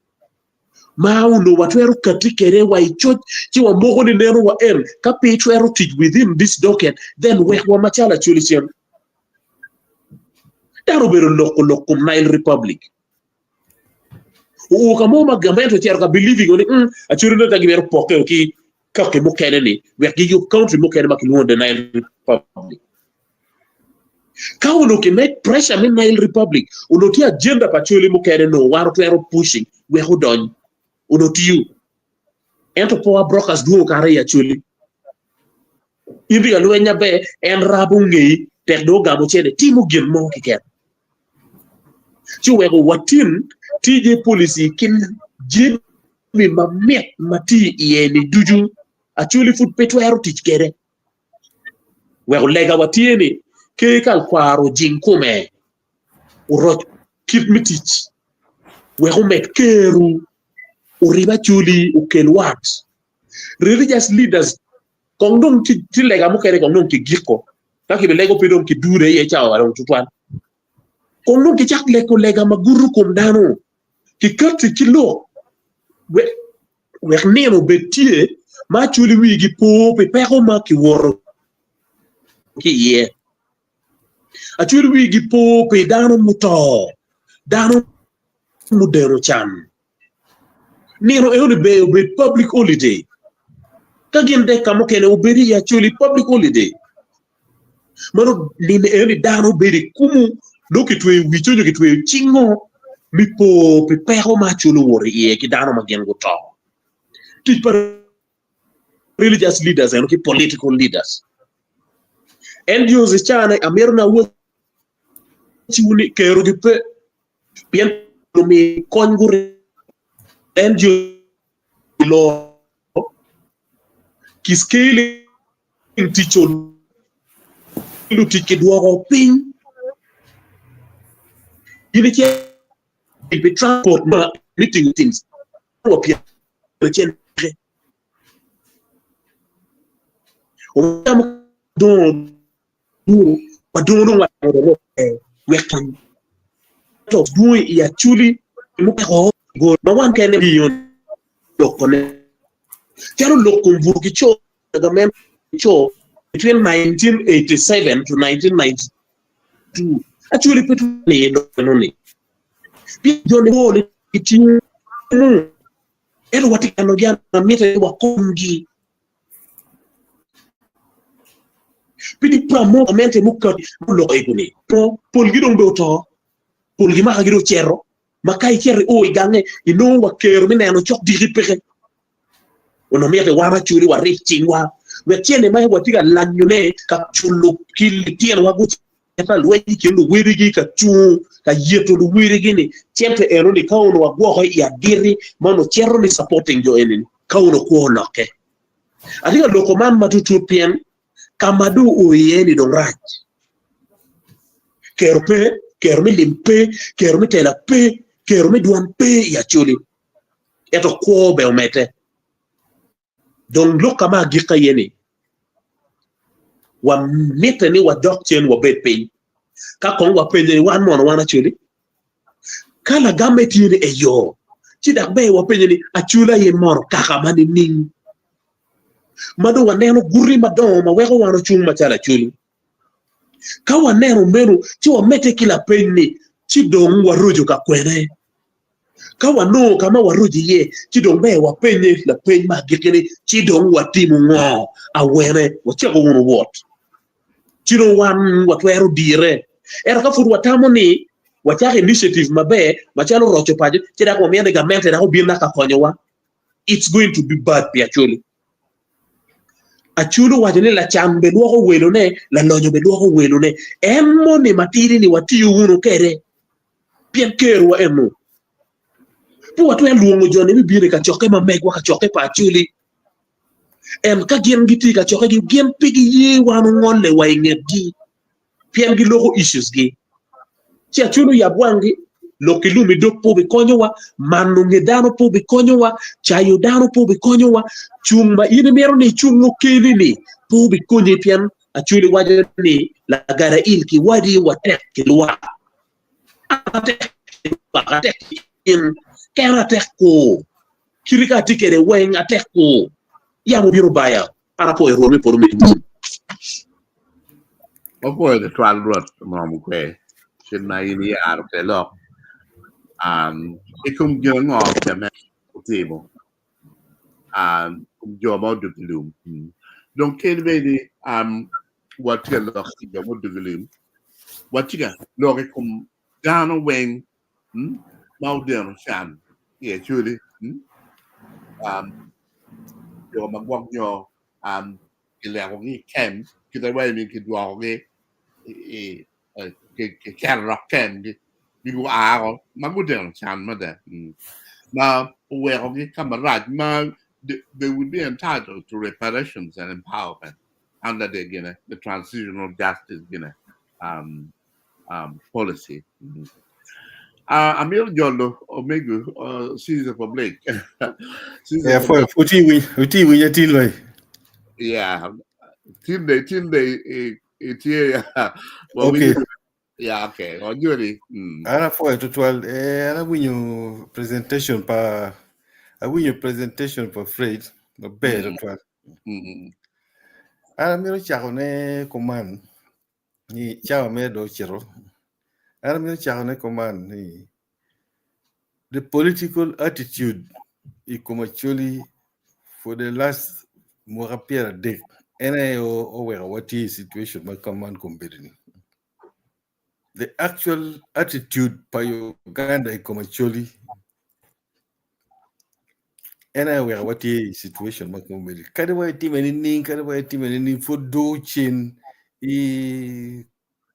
Ma onongo watwero kati kwede wa i coc ci wamoko ni neno wa en ka pe itwero tic within this docket then wek wa macalo Acholi cen. Dano obedo loko lok kom Nile Republic. Oo ka mo ma gamente ocito ka believing ni mm, Acholi nongo gimito poke ki kaki mukene ni wek giyub country mukene ma kilwongo the Nile Republic. Ka onongo kimed pressure me Nile Republic, onongo tye agenda pa Acholi mukene nongo wan otwero pushing wek odony. Onongo tiyo. Ento power brokers dwong kare i Acholi. In tye ka lweny maber, en rabo ngeyi tek dong ogamo cene timo gin mo keken. Ci oweko watin TJ policy ki jami mamit ma tye iye ni ducu Acholi pud pe twero tic kwede. Weko lega wa tye ni ker ka alkwaro ojing kome oroc kit me tic wek omed keru orib Acholi okel wat. Religious leaders kong dong tye lega mukene kong dong kigiko ka kibilego pe dong kidure iye cawa dong tutwal. Kong dong kicak lego lega ma gudo kom dano, kikatti ki lok wek nino obed tye. Ma Acholi wigi po pi peko ma kiwoto ki iye. Acholi wigi po pi dano muto, dano mudeno can. Nino enoni ber obed public holiday. Ka gin dek ka mukene obed i Acholi public holiday. Mano nino enoni dano bedo i kumu nongo kitweyo wic nyo kitweyo cingo me po pi peko ma Acholi owoto iye ki dano ma gin guto. Tic pa religious leaders eno ki political leaders. NGOs i caa-ni amito ni awacciwu ni kerogi pe pien omiyo kony guribbe NGOs loro ki scaling tic lutic kidwoko piny in icito pi transport ma me tingo things wa pyeracel peke. Wadongo dong wek ento dwong i Acholi mupeko ma wan kene miyo lokone calo lok kom buto ki co gamente co between 1987 to 1992 Acholi pe twero ni ni pien joni pol gitiyo ento watye ka neno gin ma mitte ni wakonygi. Pi dipura mo gamente mukati muloko ego-ni, polgi dong bene oto, polgi maka gi dong ocito, ma ka icito io i gange inongo wa kero me neno cok diki peke. Onongo mitte wan acoli warib cingwa wek cene ma watye ka lanyone ka culo ki litinowa gucit ka lweny i kin luwedigi ka cung ka yeto luwedigi-ni, cente eno-ni ka onongo wagwoko i agiti ma onongo cito ni supporting jo eni-ni ka onongo kwo olokke. Atye ka loko man matutut pien ka ma dong oo iye-ni dong rac. Kero pe, kero me lim pe, kero me tela pe, kero me dwan pe i Acholi. Ento kwo bene omedde. Dong lok ka ma agikka iye ni, wamitte ni wadok cen wabed piny ka kong wapenye ni wan mono wan Acholi? Ka lagamme tye ni eyo, ci dok ber wapenye ni Acholi aye mono kaka ma nining? Ma dong waneno guti madongo ma weko wan ocung macalo Acholi. Ka waneno meno, ci wamedde ki lapeny ni, ci dong waroco ka kwene? Ka wanongo ka ma waroco iye, ci dong ber wapenye lapeny me agikki ni, ci dong watimo ngo? Awene wacako wunu wot? Ci dong wan watwero dire. Ento ka pud watamo ni wacako initiative maber macalo roco paco, ci dok wamito ni gamente dok obin ka konyowa, it's going to be bad pi Acholi. Acholi owaco ni lacan be lwoko welone, lalonyo be lwoko welone. En moni matidi-ni watiyo wunu kwede pien kerowa eno. Pe watwero lwongo jo-ni me bino i kacokke ma megwa, kacokke pa Acholi. En ka gin gitye i kacokkegi, gin pe giye wan ongolle wa i ngetgi pien giloko issues gi. Ci Acholi oyab wanggi, lok ki lum i dog pe obikonyowa, mano nge dano pe obikonyowa, cayo dano pe obikonyowa, cung ma in imito ni icung keni-ni pe obikonyi pien Acholi waco ni lagada il ki wadi watek ki lwak. Atek ki lwak, atek ki in, kena atek kur, kite ka atye kwede weng atek kur, yam obino baya, an apwoyo Rwot me polo me gum. Wapwoyo tutwal Rwot oromo kwe kit ma in iyaro kwede lok i kom gin ango gamente otimo jo ma odwogo i lum. Dong kadi bed ni watye ka lok i jo ma odwogo i lum, watye ka lok i kom dano weng ma odeno can i Acholi, jo ma gwok nyo kilekogi i kem kite wai ni kidwokogi i kiketo dok kemgi mi gua oko ma gudeno can mada ma owekogi ka marac ma they would be entitled to reparations and empowerment under the gine the transitional justice gine um, um, policy. Amito jolo omego Caesar Public. Caesar Yeah, for Public. uti wi uti wi nyatin loy. Yeah. Tinde tinde itye wa Okay. winjo yeah okay. Wajori. An apwoyo tutwal eh an awinyo presentation pa awinyo presentation pa Fred. Maber tutwal. An amito cako ne kuman ni cawa mere dong ocito. An amito cako ne kuman ni the political attitude i kom Acholi for the last mwaka 30 en aye oweko watye i situation ma kaman kombeddi-ni. The actual attitude pa Uganda i kom Acholi en aye oweko watye i situation ma kombeddi. Kadi wa itime nining, kadi wa itime nining, pud dwogo cen i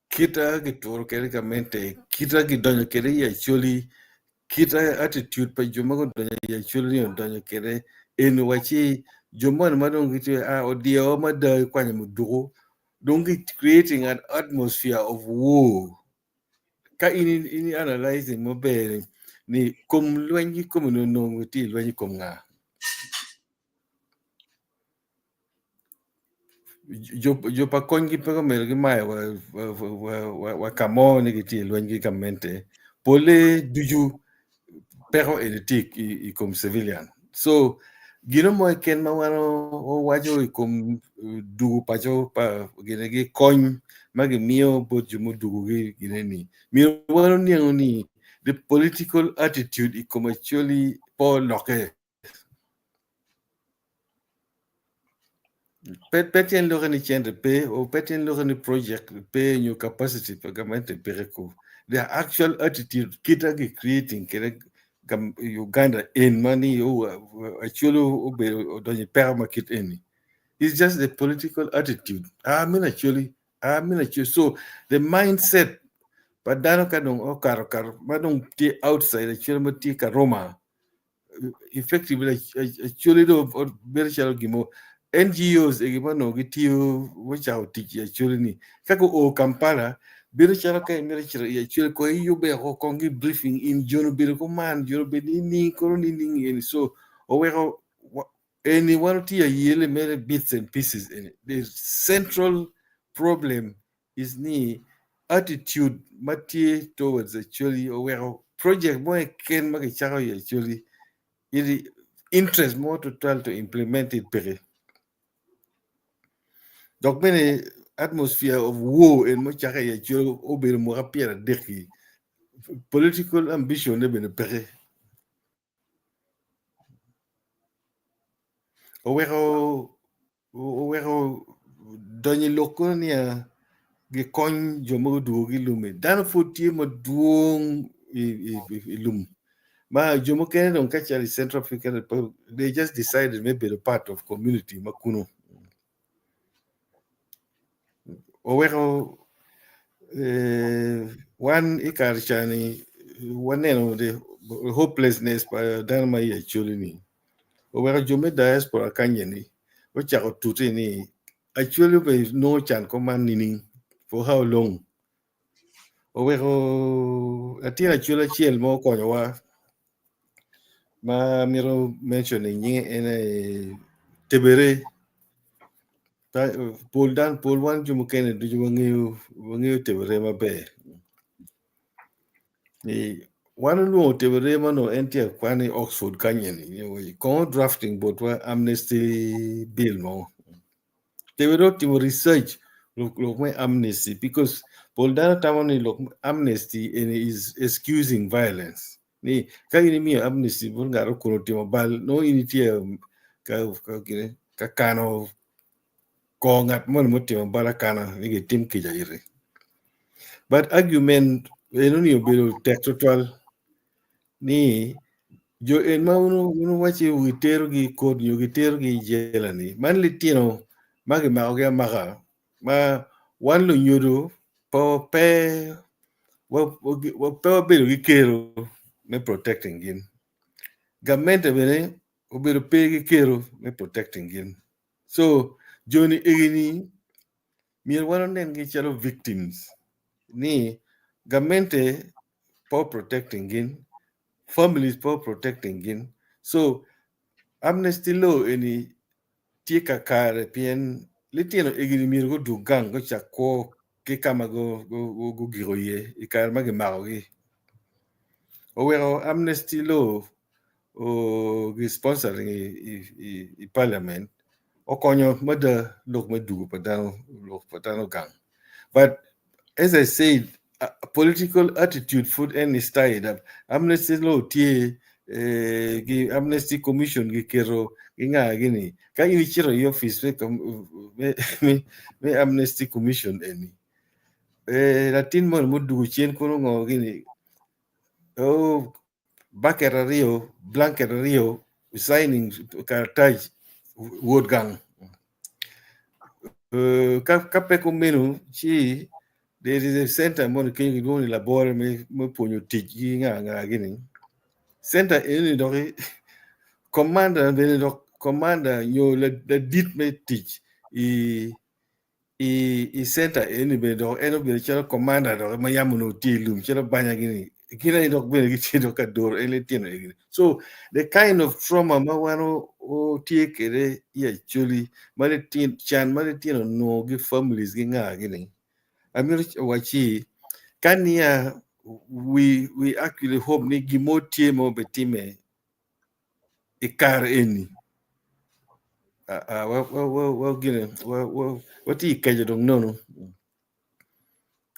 kita gituro kwede gamente, kita gidonyo kwede i Acholi, kita attitude pa jo ma gudonyo i Acholi ni odonyo kwede eni waci jo moni ma dong gitye a odyewa mada ikwanyo muduku dong gi creating an atmosphere of war ka in in analyzing maber ni kom lweny ki kome ni onongo tye i lweny i kom nga Jo pa konygi pe omyero gimayo wa ka mo ni gitye i lweny ki gamente. Polle ducu peko eni tye i kom civilian. So gino mo keken ma wan wawaco i kom dugu paco pa ginigi kony ma gimiyo bot jo mudugugi gine-ni myero wan oniango ni the political attitude i kom Acholi pe olokke. Pe tyen lokke ni cente pe o pe tyen lokke ni project pe nyo capacity pa gamente peke ko. The actual attitude kita gi creating kede Uganda en ma ni Acholi obedo odonyo i peko ma kit eni. It's just the political attitude. Ah, min Acholi, ah, min Acholi. So the mindset pa dano ka dong okato kato ma dong tye outside Acholi ma tye ka Roma effectively Acholi dong bedo calo gin mo NGOs egi ma onongo gitiyo gucako tic i Acholi ni ka guo Kampala bedo calo ka imito cito i Acholi kong iyubbe woko kong gi briefing in joni obedo kuman joni obedo nining kono nining eni so oweko eni wan otiyo ayele mere bits and pieces eni the central problem is ni attitude ma tye towards Acholi oweko project mo keken ma kicako i Acholi iri interest mo tutwal to implement it peke. Dok bene atmosphere of war en mucake i Acholi obedo mwaka 30 political ambition ne bene peke. Oweko oweko donyo i lok kono niya gikony jo ma gudwogo ki i lum-mi. Dano pud tye madwong i lum ma jo mukene dong ka calo i Central African Republic they just decided me bedo part of community ma kunu. Oweko wan i kare ca-ni waneno the hopelessness pa dano ma i Acholi-ni. Oweko jo me diaspora kany eni gucako tute ni Acholi obedo nongo can kuman nining for how long? Oweko latin Acholi acel mo okonyowa ma amito mentioning nyinge en aye Tebere. Pol dano pol wan jo mukene ducu wangeyo Tebere maber. Wan olwongo Tebere ma onongo en tye ka kwan i Oxford kany eni kong drafting botwa amnesty bill mo. Tebere otimo research lok me amnesty because pol dano tamo ni lok me amnesty eni is excusing violence ni ka in imiyo amnesty bot ngat okun otimo bal nongo in itye ka kano kor ngat moni mutimo bal akana ni gitim kica iti. But argument enoni obedo tek tutwal ni jo en ma wun wuwacci giterogi i kot nyo giterogi i jela ni man litino ma gimakogi amaka ma wan lunyodo pe wabedo ki kero me protecting gin. Gamente bene obedo pe ki kero me protecting gin. So joni egini myero wan onengi calo victims ni gamente pe protecting gin, families pe protecting gin. So amnesty law eni tye kakare pien litino egini myero gudug gang gucak kwo ki ka ma gugiko iye i kare ma gimakogi. Oweko amnesty law. gi sponsoring i parliament okonyo mada lok me dugo pa dano lok pa dano gang but as I said political attitude pud en is tied up amnesty law tye gi amnesty commission giketo gi nga gini ka in icito i office me amnesty commission eni latin moni mudugo cen kono ngo gini oh Baket aryo, blanket aryo, signing karatac wot gang. Ka pe kumeno ci there is a center mo kenyo kilwongo ni labore me pwonyo tic ki nga nga gini. Center eni doki commander bene dok commander nyo ladit me tic i I center eni bene dok en obedo calo commander dok ma yam onongo tye i lum calo banya gini gin aye dok bene gitye dok ka doro en litino egini. So the kind of trauma ma wan otye kwede i Acholi ma litino can ma litino onongo gi families gi nga gini amito wacci ka niya we we actually hope ni gin mo tye ma obitime i kare eni watye i keco dong nono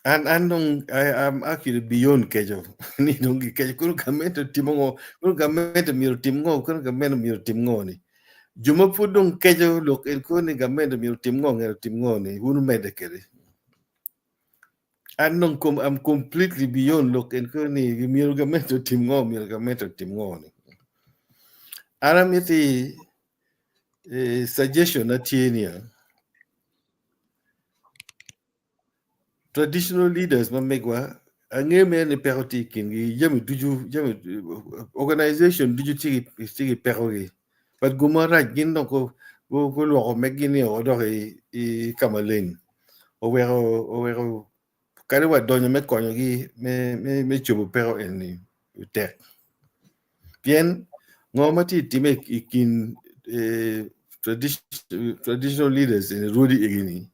an an dong I'm actually beyond keco ni dong gikeco kono gamente otimo ngo kono gamente myero otim ngo kono gamente myero otim ngo ni jo ma pud dong keco lok en kono ni gamente myero otim ngo myero otim ngo ni wun wumedde kwede. An dong kom I'm completely beyond lok en koro ni myero gamente otim ngo myero gamente otim ngo ni. An amiti eh, suggestion na tye niya traditional leaders ma megwa angeyo mere ni peko tye i kingi jami ducu jami organization ducu tye ki pekogi but gum marac gin dong gulwoko meggi ni o dok i ka maleng oweko oweko kadi wa donyo me konyogi me me cobo peko eni tek pien ngo ma tye time i kin traditional leaders eni rwodi egi-ni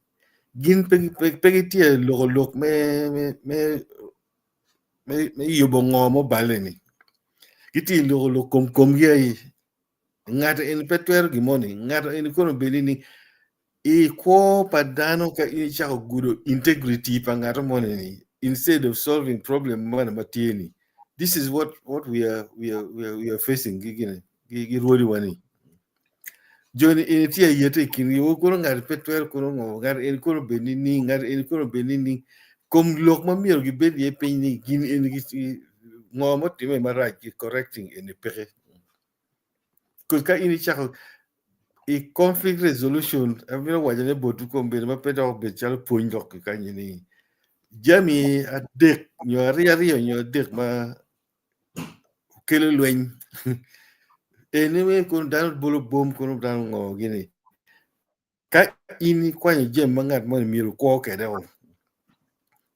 gin pe gitye loko lok me me me yubo ngo mubale ni gitye loko lok kom komgi aye ngat eni pe twero gin moni ngat eni kono obedi ni i kwo pa dano ka in icako gudo integrity pa ngat moni ni instead of solving problem moni ma tye ni this is what what we are we are we are, we are facing gi gine gi, gi rwodi wa ni joni eni tye ayete i kingi o kono ngat pe twero kono ngo ngat eni kono obed ni ni ngat eni kono obed ni ni kom lok ma myero gibed iye piny ni gin eni ngo mutime marac ki correcting eni peke Because ka in icako i conflict resolution amito waco ne botwu kombeddi ma pe dok obed calo pwony dok ki kanyi ni jami adek nyo aryo aryo nyo adek ma kelo lweny eni me kono dano bolo bom kono dano ngo gini Ka in ikwanyo jami ma ngat moni myero okwo kwede o,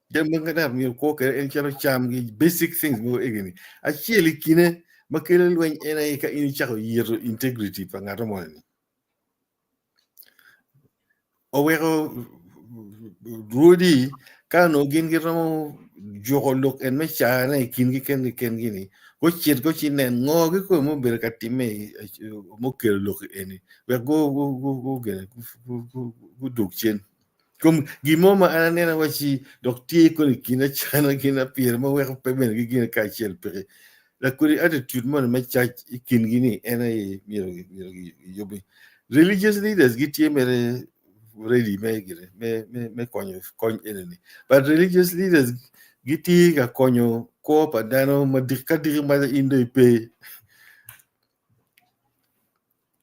jami ma ngat myero okwo kwede en calo cam gi basic things mogo egini. Acel i kine ma kelo lweny en aye ka in icako yito integrity pa ngat moni. Oweko rwodi ka onongo gin giromo juko lok en me carane i kingi kengi kengi ni gucit gucinen ngo kikome ma obedo ka timme mukelo lok eni wek gudug cen kom gin mo ma an aneno waci dok tye kono i kin acana gin apire ma weko pe bene gigine kacel peke lakodi attitude moni me cac i kingi ni en aye myero giyubi religious leaders gitye mere ready me gine me me me konyo kony enini but religious leaders gitye ka konyo kwo pa dano ma dik ka diki maco in dong ipe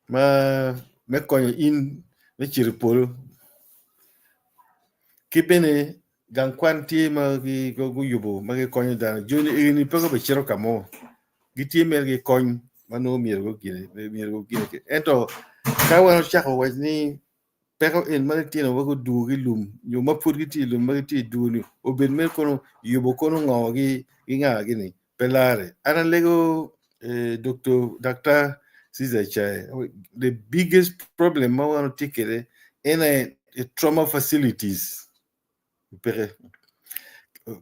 ma me konyo in me cito i polo ki bene gang kwan tye ma guyubo ma gikonyo dano joni eni pe gubicito ka mo gitye mere gikony ma nongo myero gugine myero gugine ento ka wan ocako wac ni peko en ma litino wa gudugo ki lum nyo ma pud gitye i lum ma gitye i dugo-ni obed mere kono yubo kono ngo gi nga gini pe lare an alego Dr. Daktar Caesar Chae the biggest problem ma wan watye kwede en aye trauma facilities peke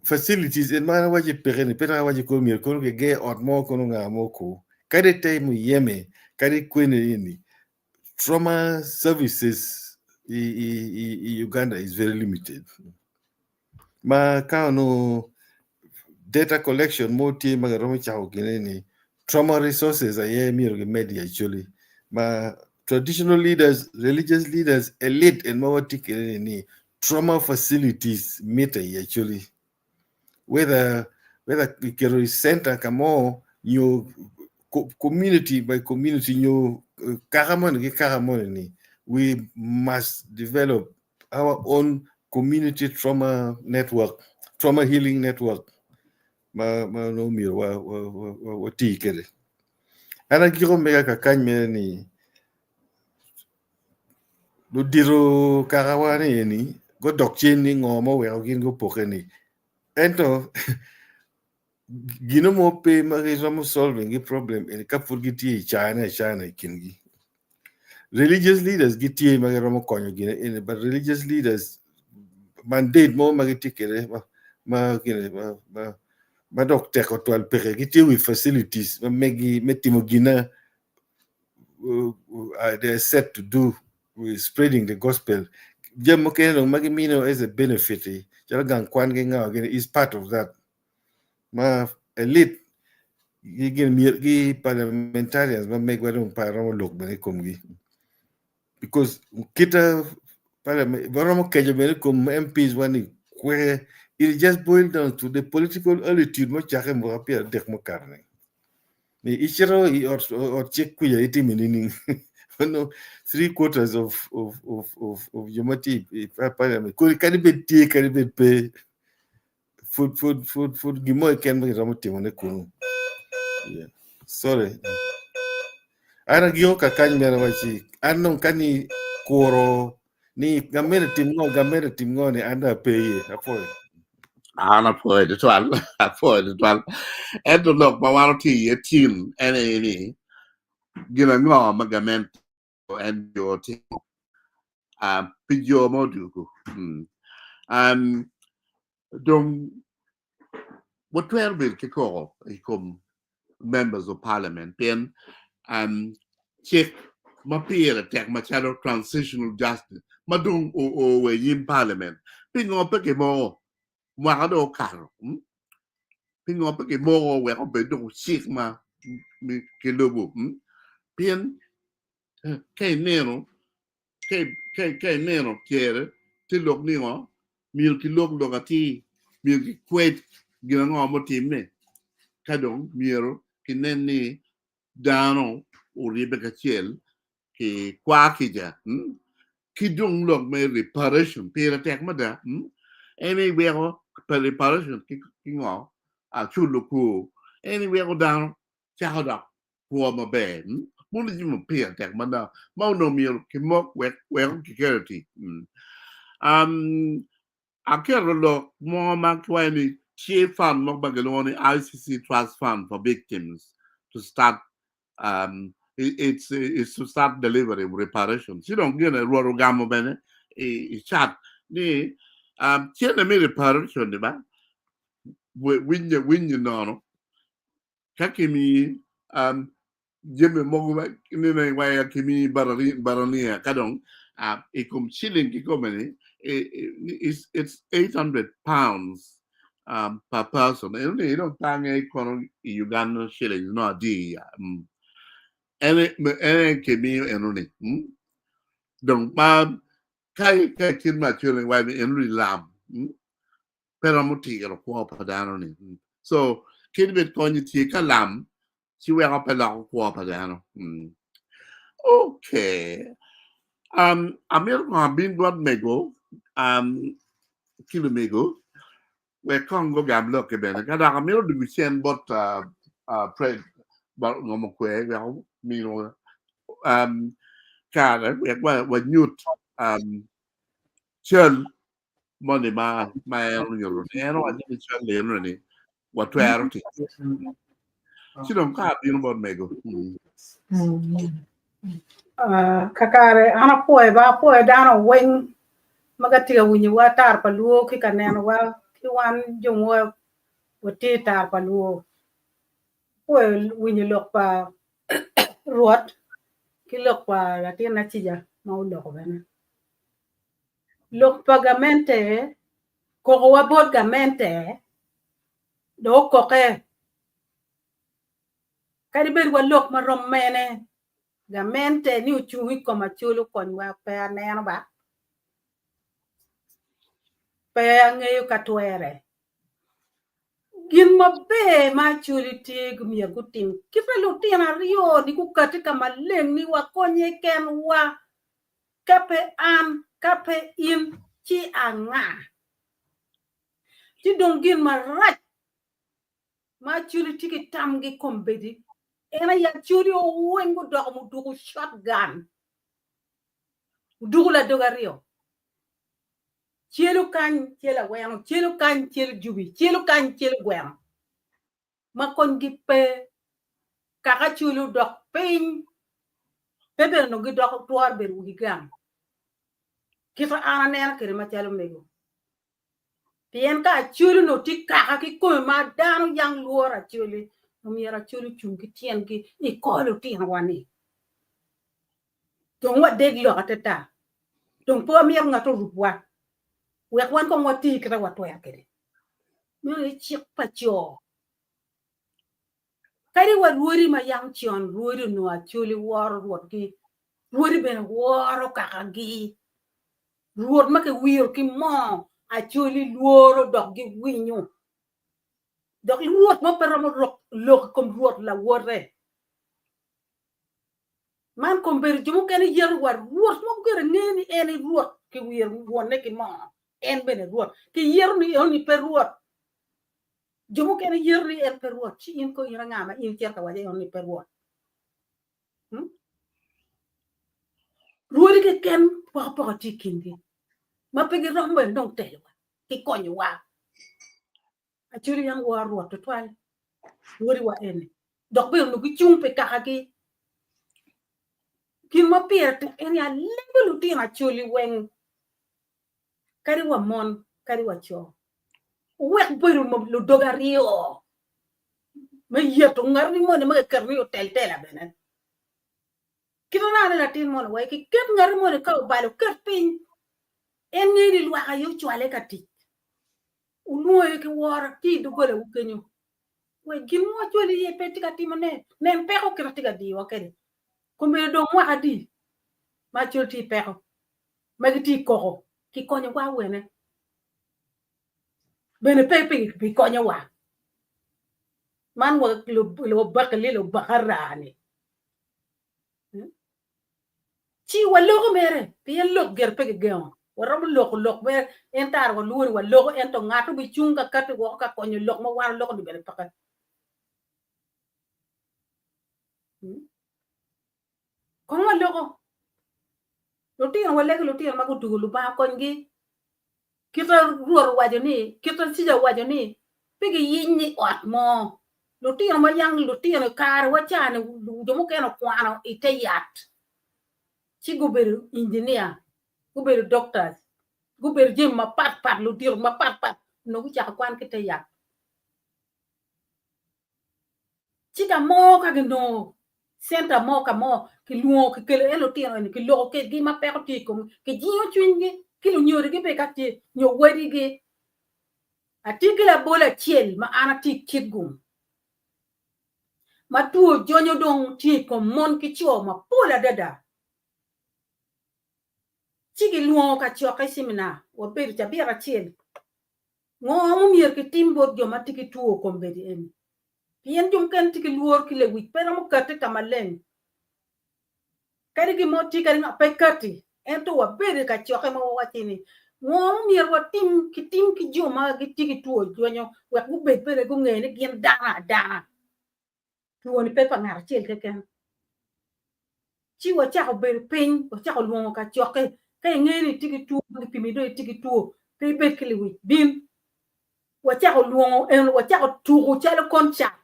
facilities en ma an awaco peke ni pe dok awaco kono myero kono kiger ot mo kono nga mo ko. Kadi te muyeme, kadi kwene ini, trauma services i, i, i, i Uganda is very limited. Ma ka onongo data collection mo tye ma giromo cako gine ni trauma resources aye myero gimed i Acholi. Ma traditional leaders, religious leaders, elite en ma watye kwede ni, ni trauma facilities mitte i Acholi. Whether whether kiketo i center ka mo nyo community by community nyo kaka moni ki kaka moni ni we must develop our own community trauma network, trauma healing network ma ma nongo myero wa wa wa wati kwede. An agiko mega kakany mere ni ludito kakawa ni eni gudok cen ni ngo ma oweko gin gupoke ni ento gino mo pe ma giromo solving gi problem eni ka pud gitye i cane acana i kingi. Religious leaders gitye ma giromo konyo gine eni but religious leaders mandate mo ma gitye kwede ma ma gine ma ma ma dok teko twal peke gitye with facilities ma megi me timo gina they are set to do with spreading the gospel. Jami mukene dong ma gimino as a benefit calo gang kwan ki ngo gini is part of that. Ma elite gi gin myero gi parliamentarians ma megwa dong pe aromo lok bene i komgi because kita parliament waromo keco bene i kom MPs wa ni kwe it just boil down to the political attitude ma ocake mwaka 30 mukato ni. Ni icito i ot ot cik kuca itimo nining? Ono 3/4 of of of of of jo ma tye i parliament kodi kadi bed tye kadi bed pe pud pud pud pud gin mo keken ma giromo timone kunu. Yeah. Sorry. An agiko kakany mere waci an dong ka ni kuro ni gamere tim ngo gamere tim ngo ni an dong ape iye apwoyo. An apwoyo tutwal, apwoyo tutwal. Ento lok ma wan otye iye tin en aye ni gin ango ma gamente en jo timo pi jo ma odwogo. Um, dong watwero bedo ki koko i kom members of parliament pien um, cik ma pire tek macalo transitional justice ma dong oo wa i nyim parliament pingo pe kimoko mwaka dong okato hmm? Pingo pe kimoko wek obed dong cik ma kilubo hmm? Pien ka ineno ka ineno cere tye lok ningo myero kilok lok atir myero kikwed gin ango mutimme ka dong myero kinen ni dano oribbe kacel ki kwa kica ki dong lok me reparation pire tek mada en aye weko pa reparation ki ngo culo kwor en aye weko dano cako dok kwo maber mono jami ma pire tek mada ma onongo myero kimok wek weko kiketo i tic. Aketo lok mo ma kiwaco ni tye fund mo ma gilwongo ni ICC Trust Fund for Victims to start um, it's, it's to start delivery reparation. Ci dong gine Rwot ogamo bene i, i chat ni um, cene me reparation ni ba winye winye nono ka kimi um, jami mogo ma nene iwaya kimi barania ka dong i kom ciling kikome ni it's, it's 800 pounds um, per person. Eno ni dong pe ange kono i Uganda shillings no adi ya. Mm. Ene ene kimiyo eno ni. Mm. Dong ma ka ka kit ma actually wa ni eno ni lam. Mm. Pe romo tiro kwo pa dano ni. Mm. So kadi bed konyi tye ka lam ci weko pe loko kwo pa dano. Mm. Okay. Um, amito kong abin bot mego um, ki lumego wek kong gugam lokke bene. Ka dok amito dugu cen bot uh, uh, Fred bot ngomo kwe wek omino um, kare wek wanyut um, cal moni ma ma en onyuto ni en owaco ni cal eno ni watwero tic. Ci dong ka abino bot mego. Mm. Ah, kakare an apwoyo ba apwoyo dano weng ma gatye ka winyowa tar pa luo ki ka nenowa ki wan jo ma watye i tar pa luo. Apwoyo winyo lok pa Rwot ki lok pa latin acica ma oloko bene. Lok pa gamente, kokowa bot gamente dong okoke kadi bed walok marom mene gamente ni ocung i kom Acholi okonywa pe aneno ba, pe angeyo ka twere. Gin maber ma Acholi tye myero gutim kite lutino aryo ni gukati ka maleng ni wakonye kenwa ka pe an ka pe in ci anga? Ci dong gin marac ma Acholi tye ki tamgi kombeddi en aye Acholi oweng gudoko muduku shot gun muduku ladog aryo. Celo kany celo aweno, celo kany celo jubi, celo kany celo gweno ma konygi pe. Kaka cwiny odok piny, pe bene onongo gidoko twero bedo wigi gang. Kit ma an aneno kwede macalo mego. Pien ka Acholi onongo tye kaka kikome ma dano yang lworo Acholi, omyero Acholi ocung ki tyengi i kor lutinowa-ni. Dong wadeg lok atata. Dong pe wamito ngat orubwa. Wek wan kong wati kit ma watwero kwede. Meno aye cik pa co. Kadi wa rwodi ma yang con rwodi onongo Acholi woro rwotgi, rwodi bene woro kakagi. Rwot ma kiwiro ki moo Acholi lworo dok giwinyo. Dok rwot mo pe romo lok i kom rwot lawote. Man kombedo jo mukene yeto wa rwot mo gire ngeyo ni en aye rwot kiwiro wonne ki moo en bene rwot kiyeto ni enoni pe rwot. Jo mukene yeto ni en pe rwot ci in ko in anga ma in icito ka waco enoni pe rwot. Hmm? Rwodi keken pokopoko tye i kingi ma pe giromo bene dong telowa ki konyowa. Acholi yam woro Rwot twatwal, rwodiwa eni, dok bene onongo gicung pi kakagi. Gin ma pire tek en ni alego lutino Acholi weng, kadi wa mon kadi wa co, wuwek bedo ludog aryo me yeto ngat moni ma kiketo ni otel tela bene. Kit ma nongo latin moni wai kiket ngat moni ka obalo oket piny, en ngeyo ni lwak aye ocwale ka tic. Wulwonge ki woro ki i doggolawu kenyo. Wek gin mo acwali iye pe tye ka timone, nen peko kit ma tye ka diyowa kwede. Kombeddi dong mwaka adi ma acwali tye i peko, ma gitye i koko, kikonyowa awene? Bene pe bikonyowa. Man wa lubakili lubakara-ni. Ci waloko mere, pien lok gire pe kigengo. Waromo loko lok mere, en tara walwori waloko, ento ngat obicung ka kati woko ka konyo lok ma wan waloko ni bene peke. Kong waloko. Lutino walego lutino ma gutugo Lubanga okonygi. Kit ma Rwot owaco ni, kit ma Cica owaco ni, pe giyiny ni ot mo. Lutino ma yang lutino i kare wa ca-ni jo mukene okwano i te yat ci gubedo engineer, gubedo doctors, gubedo jami mapat pat, ludito mapat pat onongo gucako kwan ki te yat. Ci ka mo ka ginongo centa mo ka mo kilwongo kikelo iye lutino eni kiloko kwedgi ma peko tye i komgi kijingo cwinygi ki lunyodogi bene ka tye nyo wadigi. Atye ki labol acel ma an atye i Kitgum ma two jonyo dong tye i kom mon ki co mapol adada ci gilwongo kacokke ceminar wabedo cabit acel Ngo ma omyero kitim bot jo ma tye ki two kombeddi eni? Pien jo mukene tye ki lworo ki lewic pe romo kati ka maleng. Kadi gin mo tye kadi ngo pe kati. Ento wabedo i kacokke ma wawacci ni ngo ma omyero watim kitim ki jo ma gitye ki two jwenyo wek gubed bene gunge ni gin dano adana. Twoni pe pa ngat acel keken. Ci wacako bedo piny, wacako lwongo kacokke. Ka ingeyo ni itye ki two, gipimi dong itye ki two, pe ibed ki lewic, bin. Wacako lwongo en, wacako tuko calo koncat.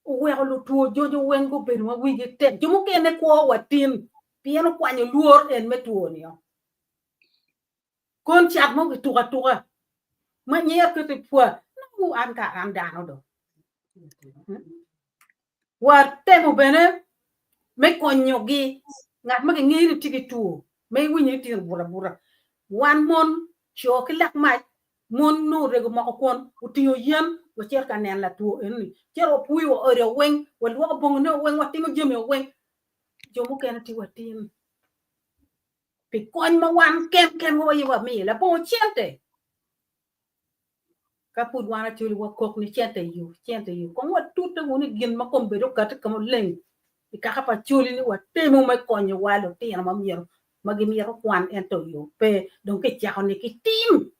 Oweko lutwo jojo weng gubedo ma wigi tek. Jo mukene kwo wa tin pien okwanyo lworo en me two-ni-o. Koncat mo kituko atuka ma nyer kit i pwa, nongo an kara an dano do. Watemo bene me konyogi ngat ma kingeyo ni tye ki two ma iwinyo ni tye obuto abuta. Wan mon, co ki lak mac, mon nongo orego moko kwon, otingo yen, wacito ka neno latwo enoni. Cito wapwuyo wa ode weng, walwoko bongone weng, watimo jami weng. Jo mukene tye watin pi kony ma wan ken kenwa aye wamiyo labongo cente. Ka pud wan Acholi wakok ni cente yo, cente yo, kong watute wunu i gin ma kombeddi okati ka maleng i kaka pa Acholi ni watemu me konyo wa lutino ma myero ma gimito kwan ento yo pe dong kicako ni kitim.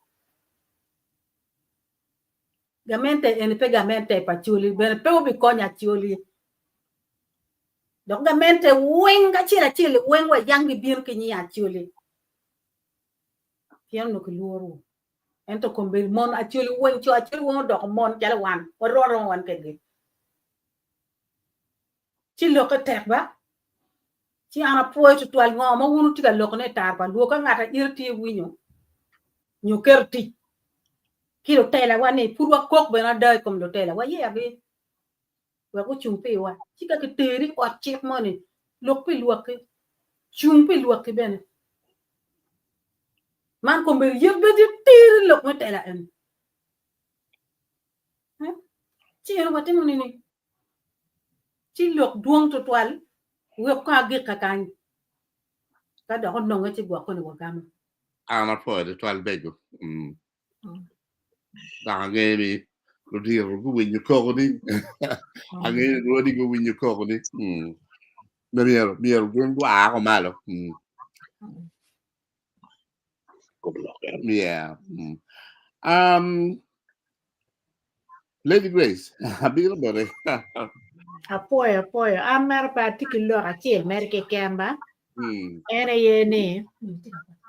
Gamente eni pe gamente pa Acholi bene pe obikonyo Acholi. Dok gamente weng acel acel weng wa yang gibino ki nying Acholi. Pien onongo kilworo. Ento kombeddi mon Acholi weng, co Acholi weng odoko mon calo wan, warom aroma wan kedgi. Ci lokke tek ba? Ci an apwoyo tutwal ngo ma wun wutye ka lokone i tar pa lwo ka ngat aira tye winyo nyo keto tic ki lutelawa ni pud wakok bene ada i kom lutela wayergi wek gucung piwa. Ci ka kiteri i ot cik moni lok pi lwakki, cung pi lwakki bene. Man kombeddi yet bene tye tir i lok me tela eni. Ci en watimo nini? Ci lok dwong tutwal wek kong agik kakany ka dok ononge ci gwoko ni wagamo. An apwoyo tutwal bego. Dok angeyo ni ludito guwinyo koko ni angeyo ni rwodi guwinyo koko ni myero myero gin gua ko malo. Yeah. Um, Lady Grace, abiro bene. Apwoyo, apwoyo. An mere pe atye ki lok acel mere keken ba. En aye ni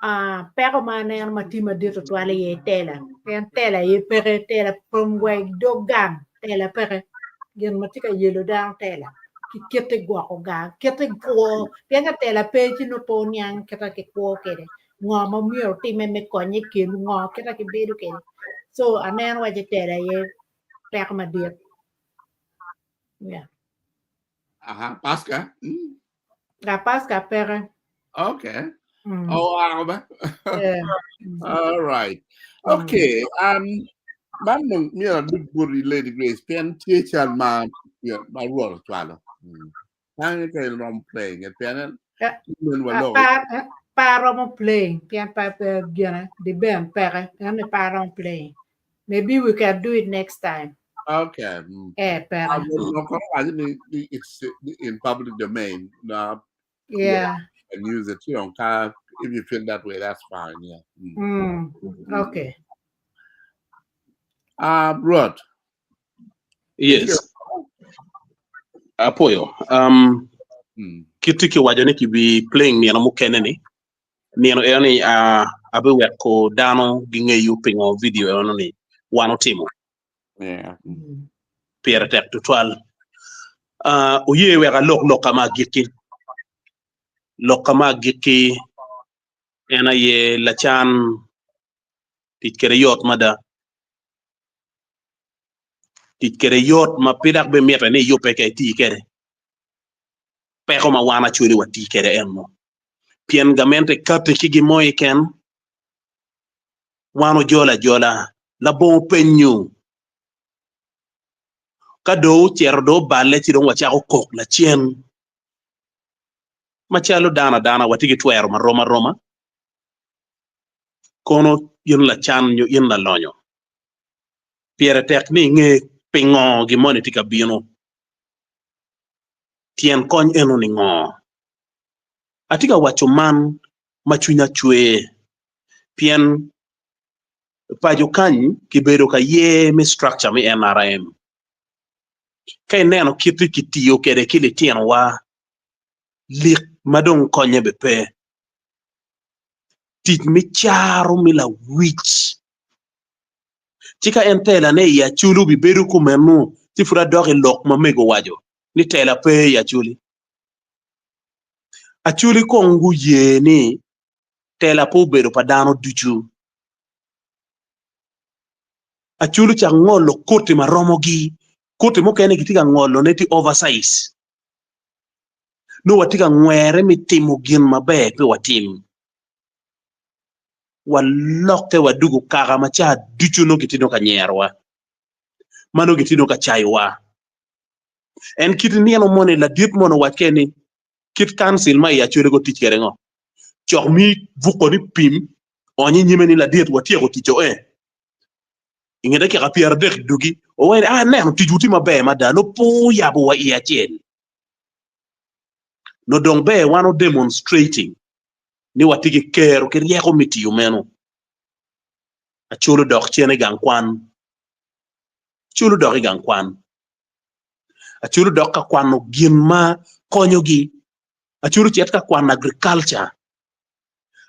ah, peko ma aneno ma tye madit tutwal aye tela. Pien tela aye peke, tela from wa i dog gang, tela peke. Gin ma tye ka yelo dano tela. Ki kite gwoko gang, kite kwo. Pien ka tela pe ci nongo pe oniang kita ki kwo kwede. Ngo ma myero otime me konye i kinwu, ngo kita ki bedo kwede. So aneno waci tela aye peko madit. Yeah. Aha, Pasca. Mm. La Pasca peke. Okay. Mm. Oh, wow. Yeah. All right. Okay. Um, man dong myero adug boti Lady Grace pien tye cal ma ma Rwot ocwalo. Mm. Tange ka iromo playing it pien en men waloko. Pa pa romo playing pien pa pe gine di ben peke en ni pa romo playing. Maybe we can do it next time. Okay. Mm. Eh, peke. I will not I mean, it's in public domain. No, Yeah. and use it. You know, kind of, if you feel that way, that's fine. Yeah. Mm. Mm. Okay. Rod. Yes. Apoyo. Um, Mm. kiti kiwaco ni kibi playing nino mukene ni nino eno ni uh, abiweko dano gingeyo pingo video eno ni wan otimo Yeah. Mm. pire tek tutwal. Uh, oye wek alok lok ka ma agikki. Lok ka ma agikki en aye lacan tic kwede yot mada. Tic kwede yot ma pe dok bimitte ni iyubbe ka iti kwede. Peko ma wan actually wati kwede eno. Pien gamente kati ki gin mo keken, wan ojolo ajola labongo penyo. Ka dong ocito dong oballe ci dong wacako kok lacen. Macalo dano adana watye ki twero marom aroma. Kono in lacan nyo in lalonyo, pire tek ni inge pingo gin moni tye ka bino. Tyen kony eno ni ngo? Atye ka waco man ma cwinya cwer pien paco kany kibedo ka ye me structure me NRM. Ka ineno kit ma kitiyo kwede ki litinowa, lik ma dong konye bene pe. Tic me caro me lawic. Ci ka en telane i Acholi obibedo kumeno, ci pud adok i lok ma mego owaco ni tela pe i Acholi. Acholi kong guye ni tela pe obedo pa dano ducu. Acholi ocak ngolo koti ma romogi. Koti mukene kitye ka ngolone tye oversize. Nongo watye ka ngwere me timo gin maber pe watim. Walokke wadugo kaka ma ca ducu nongo kitye nongo ka nyerowa, ma nongo kitye nongo ka cayowa. En kit nino moni ladit moni owac kene ni kit kancil ma i Acholi go tic kwede ngo? Cok mi buko ni pim ony i nyime ni ladit watyeko tic-o ee. I nge dakika 30 dugi owaco ni, Aneno ticwu tye maber mada, nongo pe wuyabo wa i acel. Nongo dong ber wan o demonstrating ni watye ki kero ki ryeko me tiyo meno. Acholi odok cen i gang kwan. Acholi odok i gang kwan. Acholi odok ka kwano gin ma konyogi. Acholi ocit ka kwano agriculture.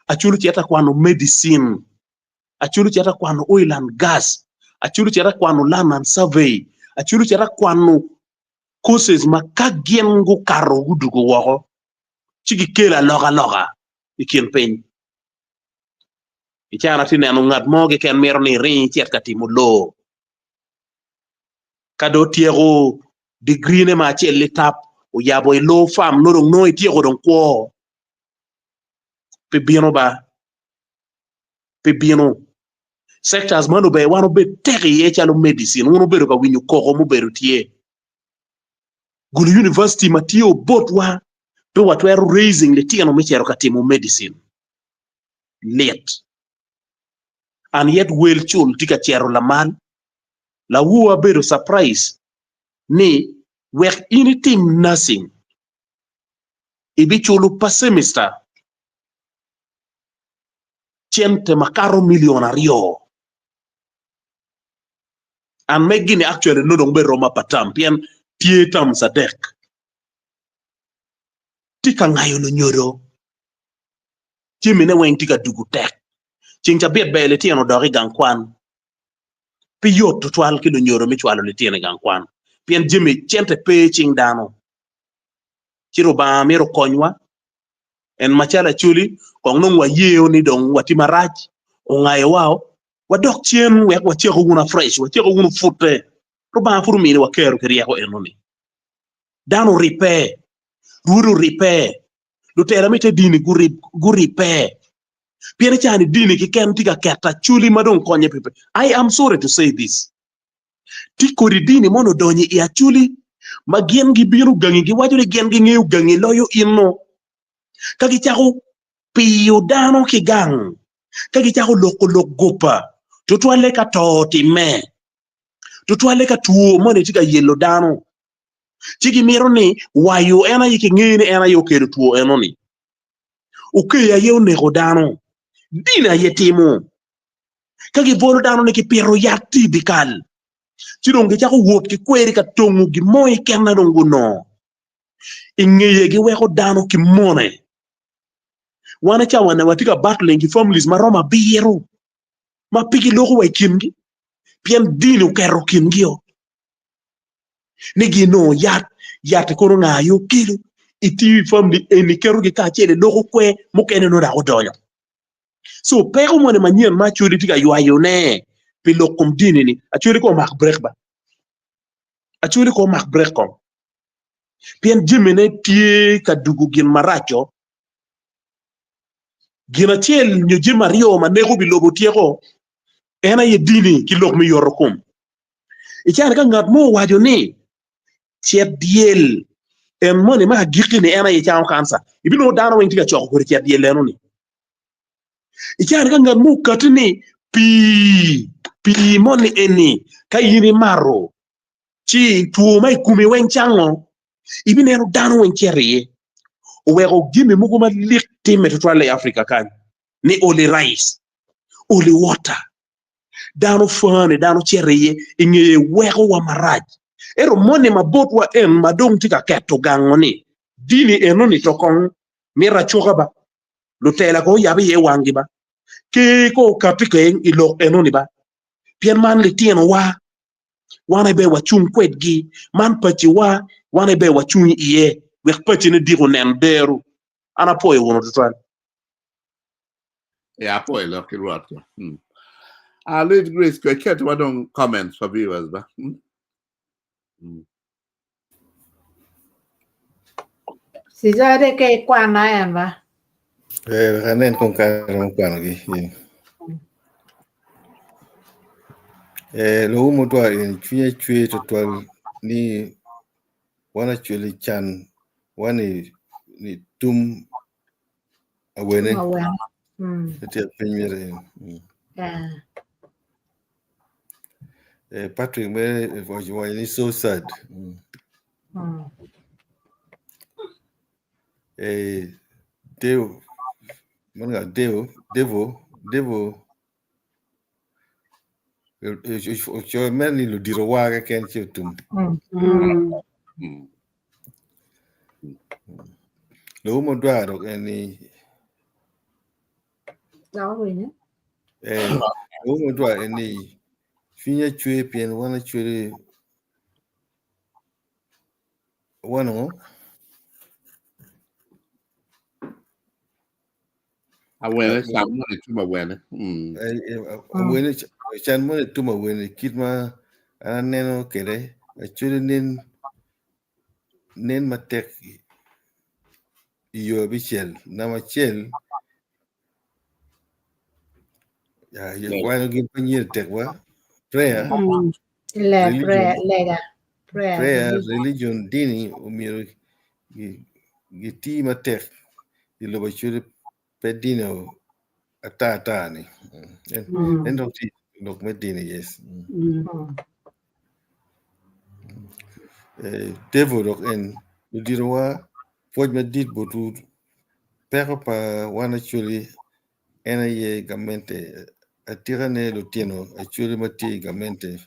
Acholi ocit ka kwano medicine. Acholi ocito ka kwano oil and gas, Acholi ocito ka kwano land and survey, Acholi ocito ka kwano courses ma ka gin gukato gudugo woko ci gikelo alokaloka i kin piny. I cana atye neno ngat mo keken mito ni iring icit ka timo loo. Ka dong otyeko degree ne ma acel litap oyabo i law firm nongo dong nongo ityeko dong kwo pi bino ba. pi bino. Sectors man ober wan obed tek iye calo medicine, wun wubedo ka winyo koko mubedo tye. Gulu university ma tye obotwa pe watwero raising litino me cito ka timo medicine. Lit. And yet wel cul tye ka cito lamal. Lawor abedo surprise ni wek in itim nursing ibiculo per semester cente makato milion aryo. And meggi ni actually nongo dong bedo rom pa term pien tye terms adek. Tye ka ngayo lunyodo, jamine weng tye ka dugo tek. Ceng cabit ber litino odok i gang kwan. Pe yot tutwal ki lunyodo me cwalo litino i gang kwan pien jami cente pe i cing dano. Ci Rubanga myero okonywa En macalo Acholi, kong nongo wayeo ni dong watye marac, ongayowa, wadok cen wek wacako wunu afresh, wacako wunu pute. Rubanga pud ominiwa kero ki ryeko enoni. Dano oribbe, rwodi oribbe, lutela me te dini guribbe. Pien i caa-ni dini keken tye ka keto Acholi ma dong konye pe. I am sorry to say this. Tye kodi dini moni odonyo i Acholi ma gin gibino gangi giwaco ni gin gingeyo gangi loyo inno. Ka gicako piyo dano ki gang, ka gicako loko lok gopa, tutwalle ka to otimme, tutwalle ka two moni tye ka yelo dano, ci gimito ni wayo en aye kingeyo ni en aye okelo two enoni. Okeyo aye oneko dano, dini aye timo. Ka gibolo dano ni kipito yat tye i dyekal, ci dong gicako wot ki kweri ka tongo gin mo keken ma dong gunongo. I ngeye giweko dano ki mone. Wan i cawa-ni watye ka battling ki families ma romo abiro ma pe giloko wa i kingi pien dini oketo kingi-o ni ginongo yat, yat-ti kono nga aye okelo itiyo i family eni ketogi kacel iloko kwer mukene nongo dok odonyo. So peko moni manyen ma Acholi tye ka ywayone pi lok kom dini ni Acholi kong omak brek ba. Acholi kong omak brek kong. Pien jamine tye ka dugo gin maraco. Gin acel nyo jami aryo ma neko wi lobo tyeko en aye dini ki lok me yoto kom. I cani ka ngat mo owaco ni cet dyel en moni ma agikki-ni en aye cango kanca, ibinongo dano weng tye ka coko kodi cet dyel eno-ni. I caa-ni ka ngat mo okatti ni pii, pii moni eni ka in imato ci two ma i komi weng cango, ibineno dano weng cito iye. Oweko jami mogo malik timme tutwal i Africa kany ni oli rice, oli water, dano fane, dano cito iye i ngeye wekowa marac. Ento moni ma botwa en ma dong tye ka keto gango-ni, dini eno-ni to kong mito acoka ba, lutela ko oyab iye wanggi ba, ker ko okati keng i lok eno-ni ba, pien man litinowa, wan aye ber wacung kwedgi, man paciwa, wan aye ber wacung iye, wek pacine diko onen dero. An apwoyo wunu tutwal. Yeah, apwoyo lok ki Rwot. Lady Grace, kwe ket wa dong comments pa viewers ba. Cizare ke ikwana en ba. Eh, wek anen kong ka aromo kwanogi. Yeah. Eh, lobo mutwa en cwinye cwer twatwal ni wan acwali can wan i ni tum awene Tum awene. Mm. Ite piny mere en. Eh. Eh, Patrick mere waco waco ni so sad. Eh, Deo, man nga Deo, Devo, Devo, ocoyo mere ni ludito wa keken ci otum. Lobo mudwaro en ni Awinyo. Eh, lobo mudwaro en ni cwinya cwer pien wan acwele wan ngo? Awene can moni tum awene. Eh, eh, awene can moni tum awene kit ma an aneno kwede acwele nen nen matek i yo abicel namba acel kwanyo gin pa nyiri tek wa prayer Le prayer lega prayer prayer religion dini omyero giti matek i lobo acwali pe dini ata ata ni en dok tye lok me dini yes Devil dok en luditowa pwoc madit botwu peko pa wan acholi en aye gamente atikane lutino acholi ma tye i gamente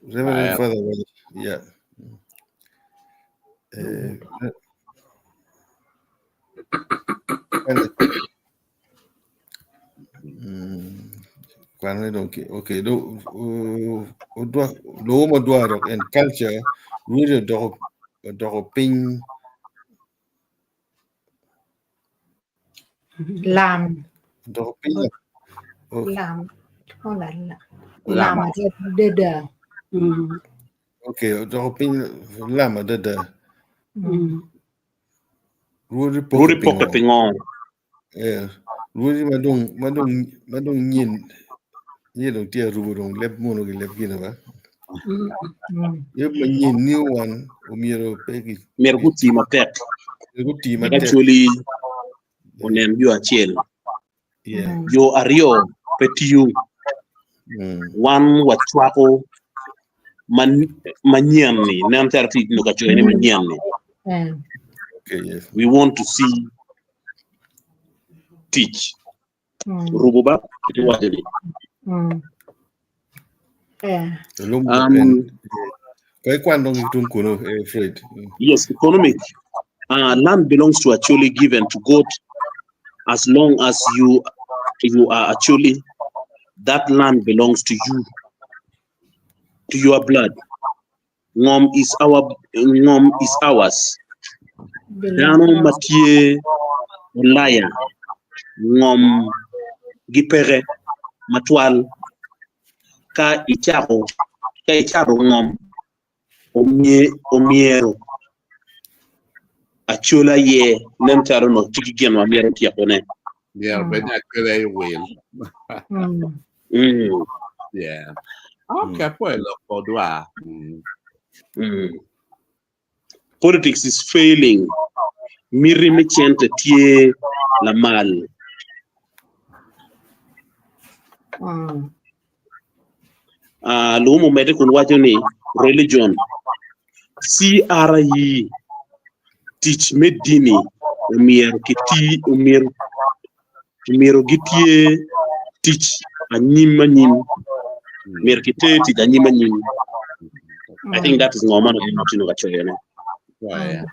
Reverend Father yeah. Kwan dong ki okay do odwa lowo ma dwaro en culture really odoko odoko piny Lam. odoko piny Lam. Hola lam. Lam adada. okay odoko piny lam adada Rwodi Rwodi poke pingo? Eh, rwodi ma dong ma dong ma dong nyen nyen dong tye arubo dong leb mono ki leb gino ba. Leb ma nyen new one omyero pe ki Myero guti matek. Myero guti Eka matek. Acholi onen yo acel. Yeah. Yo aryo pe tiyo. Wan wacwako manyen-ni, nen calo tye nyo ka coyo ni manyen-ni. Okay, yes. We want to see tic. Rubo ba iti waco ni. Koi kwan dong tung kuno, eh, Fred. Yes, economic. Land belongs to Acholi given to God as long as you you are Acholi, that land belongs to you, to your blood. Ngom is our ngom is ours. Dano ma tye Ulaya ngom gipeke matwal ka icako ka icato ngom omyero Acholi aye nen calo onongo tye ki gin ma myero tyekone. Myero bed ni Acholi aye wil. Yeah. Okay, apwoyo lok pa odwa. Politics is failing. Miti me cente tye lamal. Uh, Luwum omedde kun waco ni religion CRE tic me dini omyero kiti omyero omyero gitye tic anyim anyim myero kiter tic anyim anyim I think that is ngo ma en otino ka coyone. Yeah.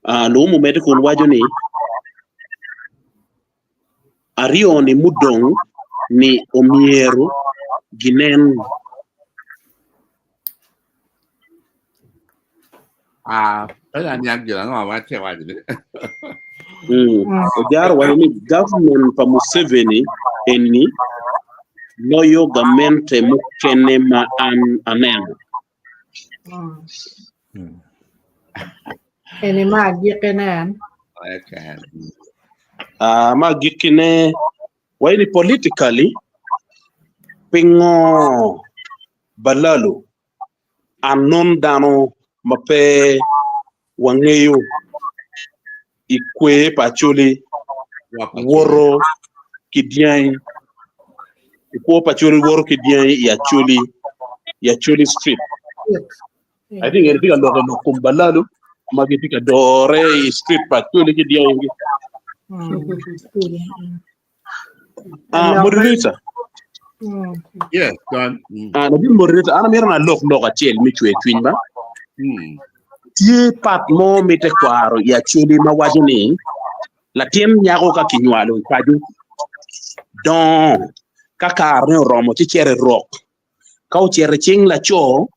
Uh, Luwum omedde kun waco ni Aryo-ni mudong ni omyero ginen. Ah, pe aniang gin ango ma atye ka waco ni. Ojaro waco ni government pa Museveni eni loyo gamente mukene ma an aneno. Eni ma agikkine. Ah, ma agikkine wayi ni politically pingo Balalu unknown dano ma pe wangeyo i kwer pa Acholi woto ki dyangi i kwo pa Acholi woto ki dyangi i Acholi i Acholi street. I think en tye ka loko lok kom Balalu ma gitye ka dore i street pa Acholi ki dyangi. Ah, moderator. Yes, done. Ah, latin moderator, an amito na lok lok acel me cwer cwiny ba. Tye pat mo me tekwaro i Acholi ma waco ni latin nyako ka kinywalo i paco dongo ka karene oromo ci cito i rok. Ka ocito i cing laco,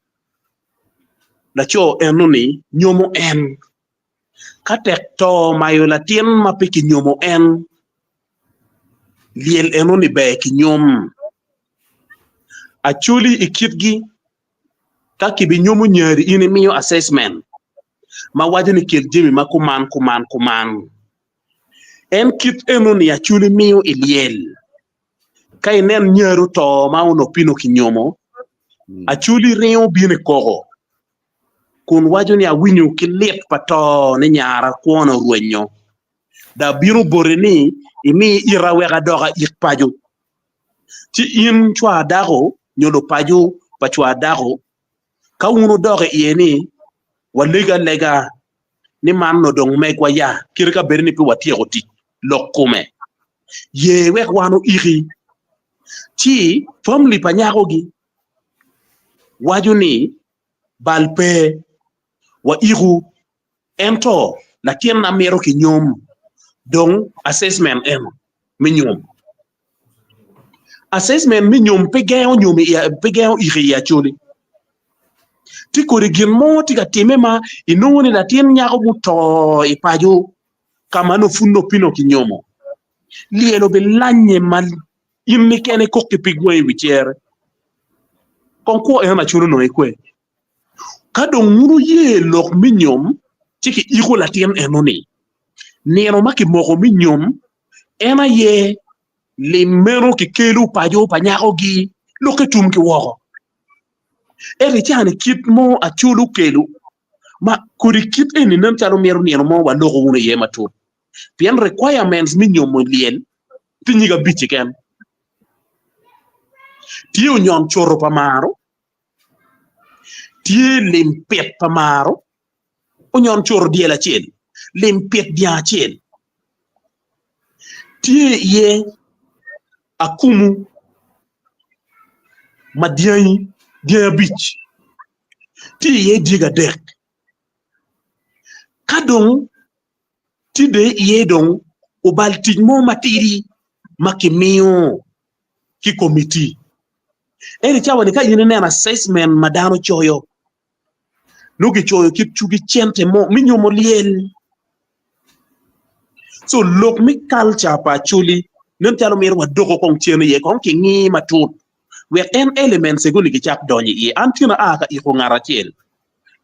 laco eno-ni nyomo en. Ka tek to mayo latin ma pe kinyomo en, lyel eno-ni ber kinyom. Acholi i kitgi, ka kibinyomo nyari in imiyo assessment ma waco ni kel jami ma kuman kuman kuman. En kit eno-ni Acholi miyo i lyel. Ka inen nyari oto ma onongo pino kinyomo, Acholi ringo bino i koko kun waco ni awinyo ki lit pa to ni nyara kwona orwenyo. Dok abino boti ni imi ita wek adok aik paco. Ci in cwar dako nyo lupaco pa cwar dako, ka wun wudok iye ni, Walego alega ni man onongo dong megwa ya, kite ka bedo ni pe watyeko tic lok kome, ye wek wan oiki. Ci famili pa nyakogi waco ni, Bal pe, waiku, ento latinna mito kinyom, dong assessment eno me nyom. Assessment me nyom pe gengo nyom pe gengo iko i Acholi. Tye kodi gin mo tye ka timme ma inongo ni latin nyako muto i paco ka ma nongo pud nongo pino kinyomo lyel obilanye ma in keken ikok ki pig wangi i wi cere. Kong kwo eno Acholi onongo ikwe. Ka dong wun wuye lok me nyom ci kiiko latin eno-ni, nino ma kimoko me nyom en aye lim meno kikelo paco pa nyakogi lokke tum ki woko. Ento i caa-ni kit mo Acholi okelo ma kodi kit eni nen calo mito nino mo waloko wunu iye matut pien requirements me nyomo lyel tye nyig abic keken. Tye onyon coto pa maro, Tye lim pit pa maro onyon coro dyel acel, lim pit dyang acel. Tye iye akumu ma dyangi dyangi abic, tye iye dyegi adek. Ka dong tye bene iye dong obal tic mo matidi ma kimiyo ki komiti. Ento i cawa-ni ka in ineno assessment ma dano coyo, nongo kicoyo kit cugi cente mo me nyomo lyel. So lok me culture pa Acholi nen calo mito wadoko kong cen iye kong kingi matut wek en elements ego-ni kicak donyo iye. An tin aa ka iko ngat acel,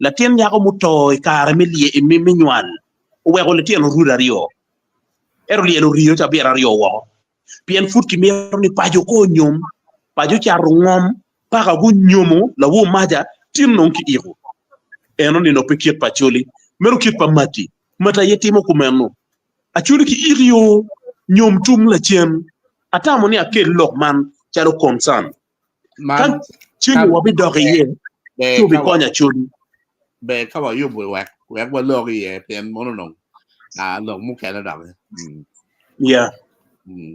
latin nyako muto i kare me nywal oweko litino rudi aryo ento lyel oriyo cabit aryo woko. pien pud kimito ni paco ko onyom, paco ocato ngom paka gunyomo lawor maca tin dong kiiko. Eno nino pe kit pa Acholi, meno kit pa Mati. Mati aye timo kumeno. Acholi kiiko yo nyom tum lacen. Atamo ni akel lok man calo concern. Ka ceng wabidok iye, ci obikonyo Acholi. Ber ka wayubo wek wek walok iye pien mono dong lok mukene dok. Yeah.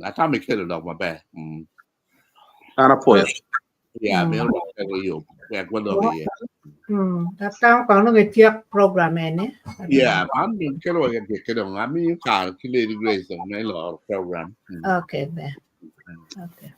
Atamo ikelo lok maber. An apwoyo. Yeah, meno dok pe wayub wek walok iye. Atamo kong nongo ityek program eni. Yeah, man kelo wa gik dong amiyo kare ki Lady Grace dong me loro program. Okay, ber. Okay.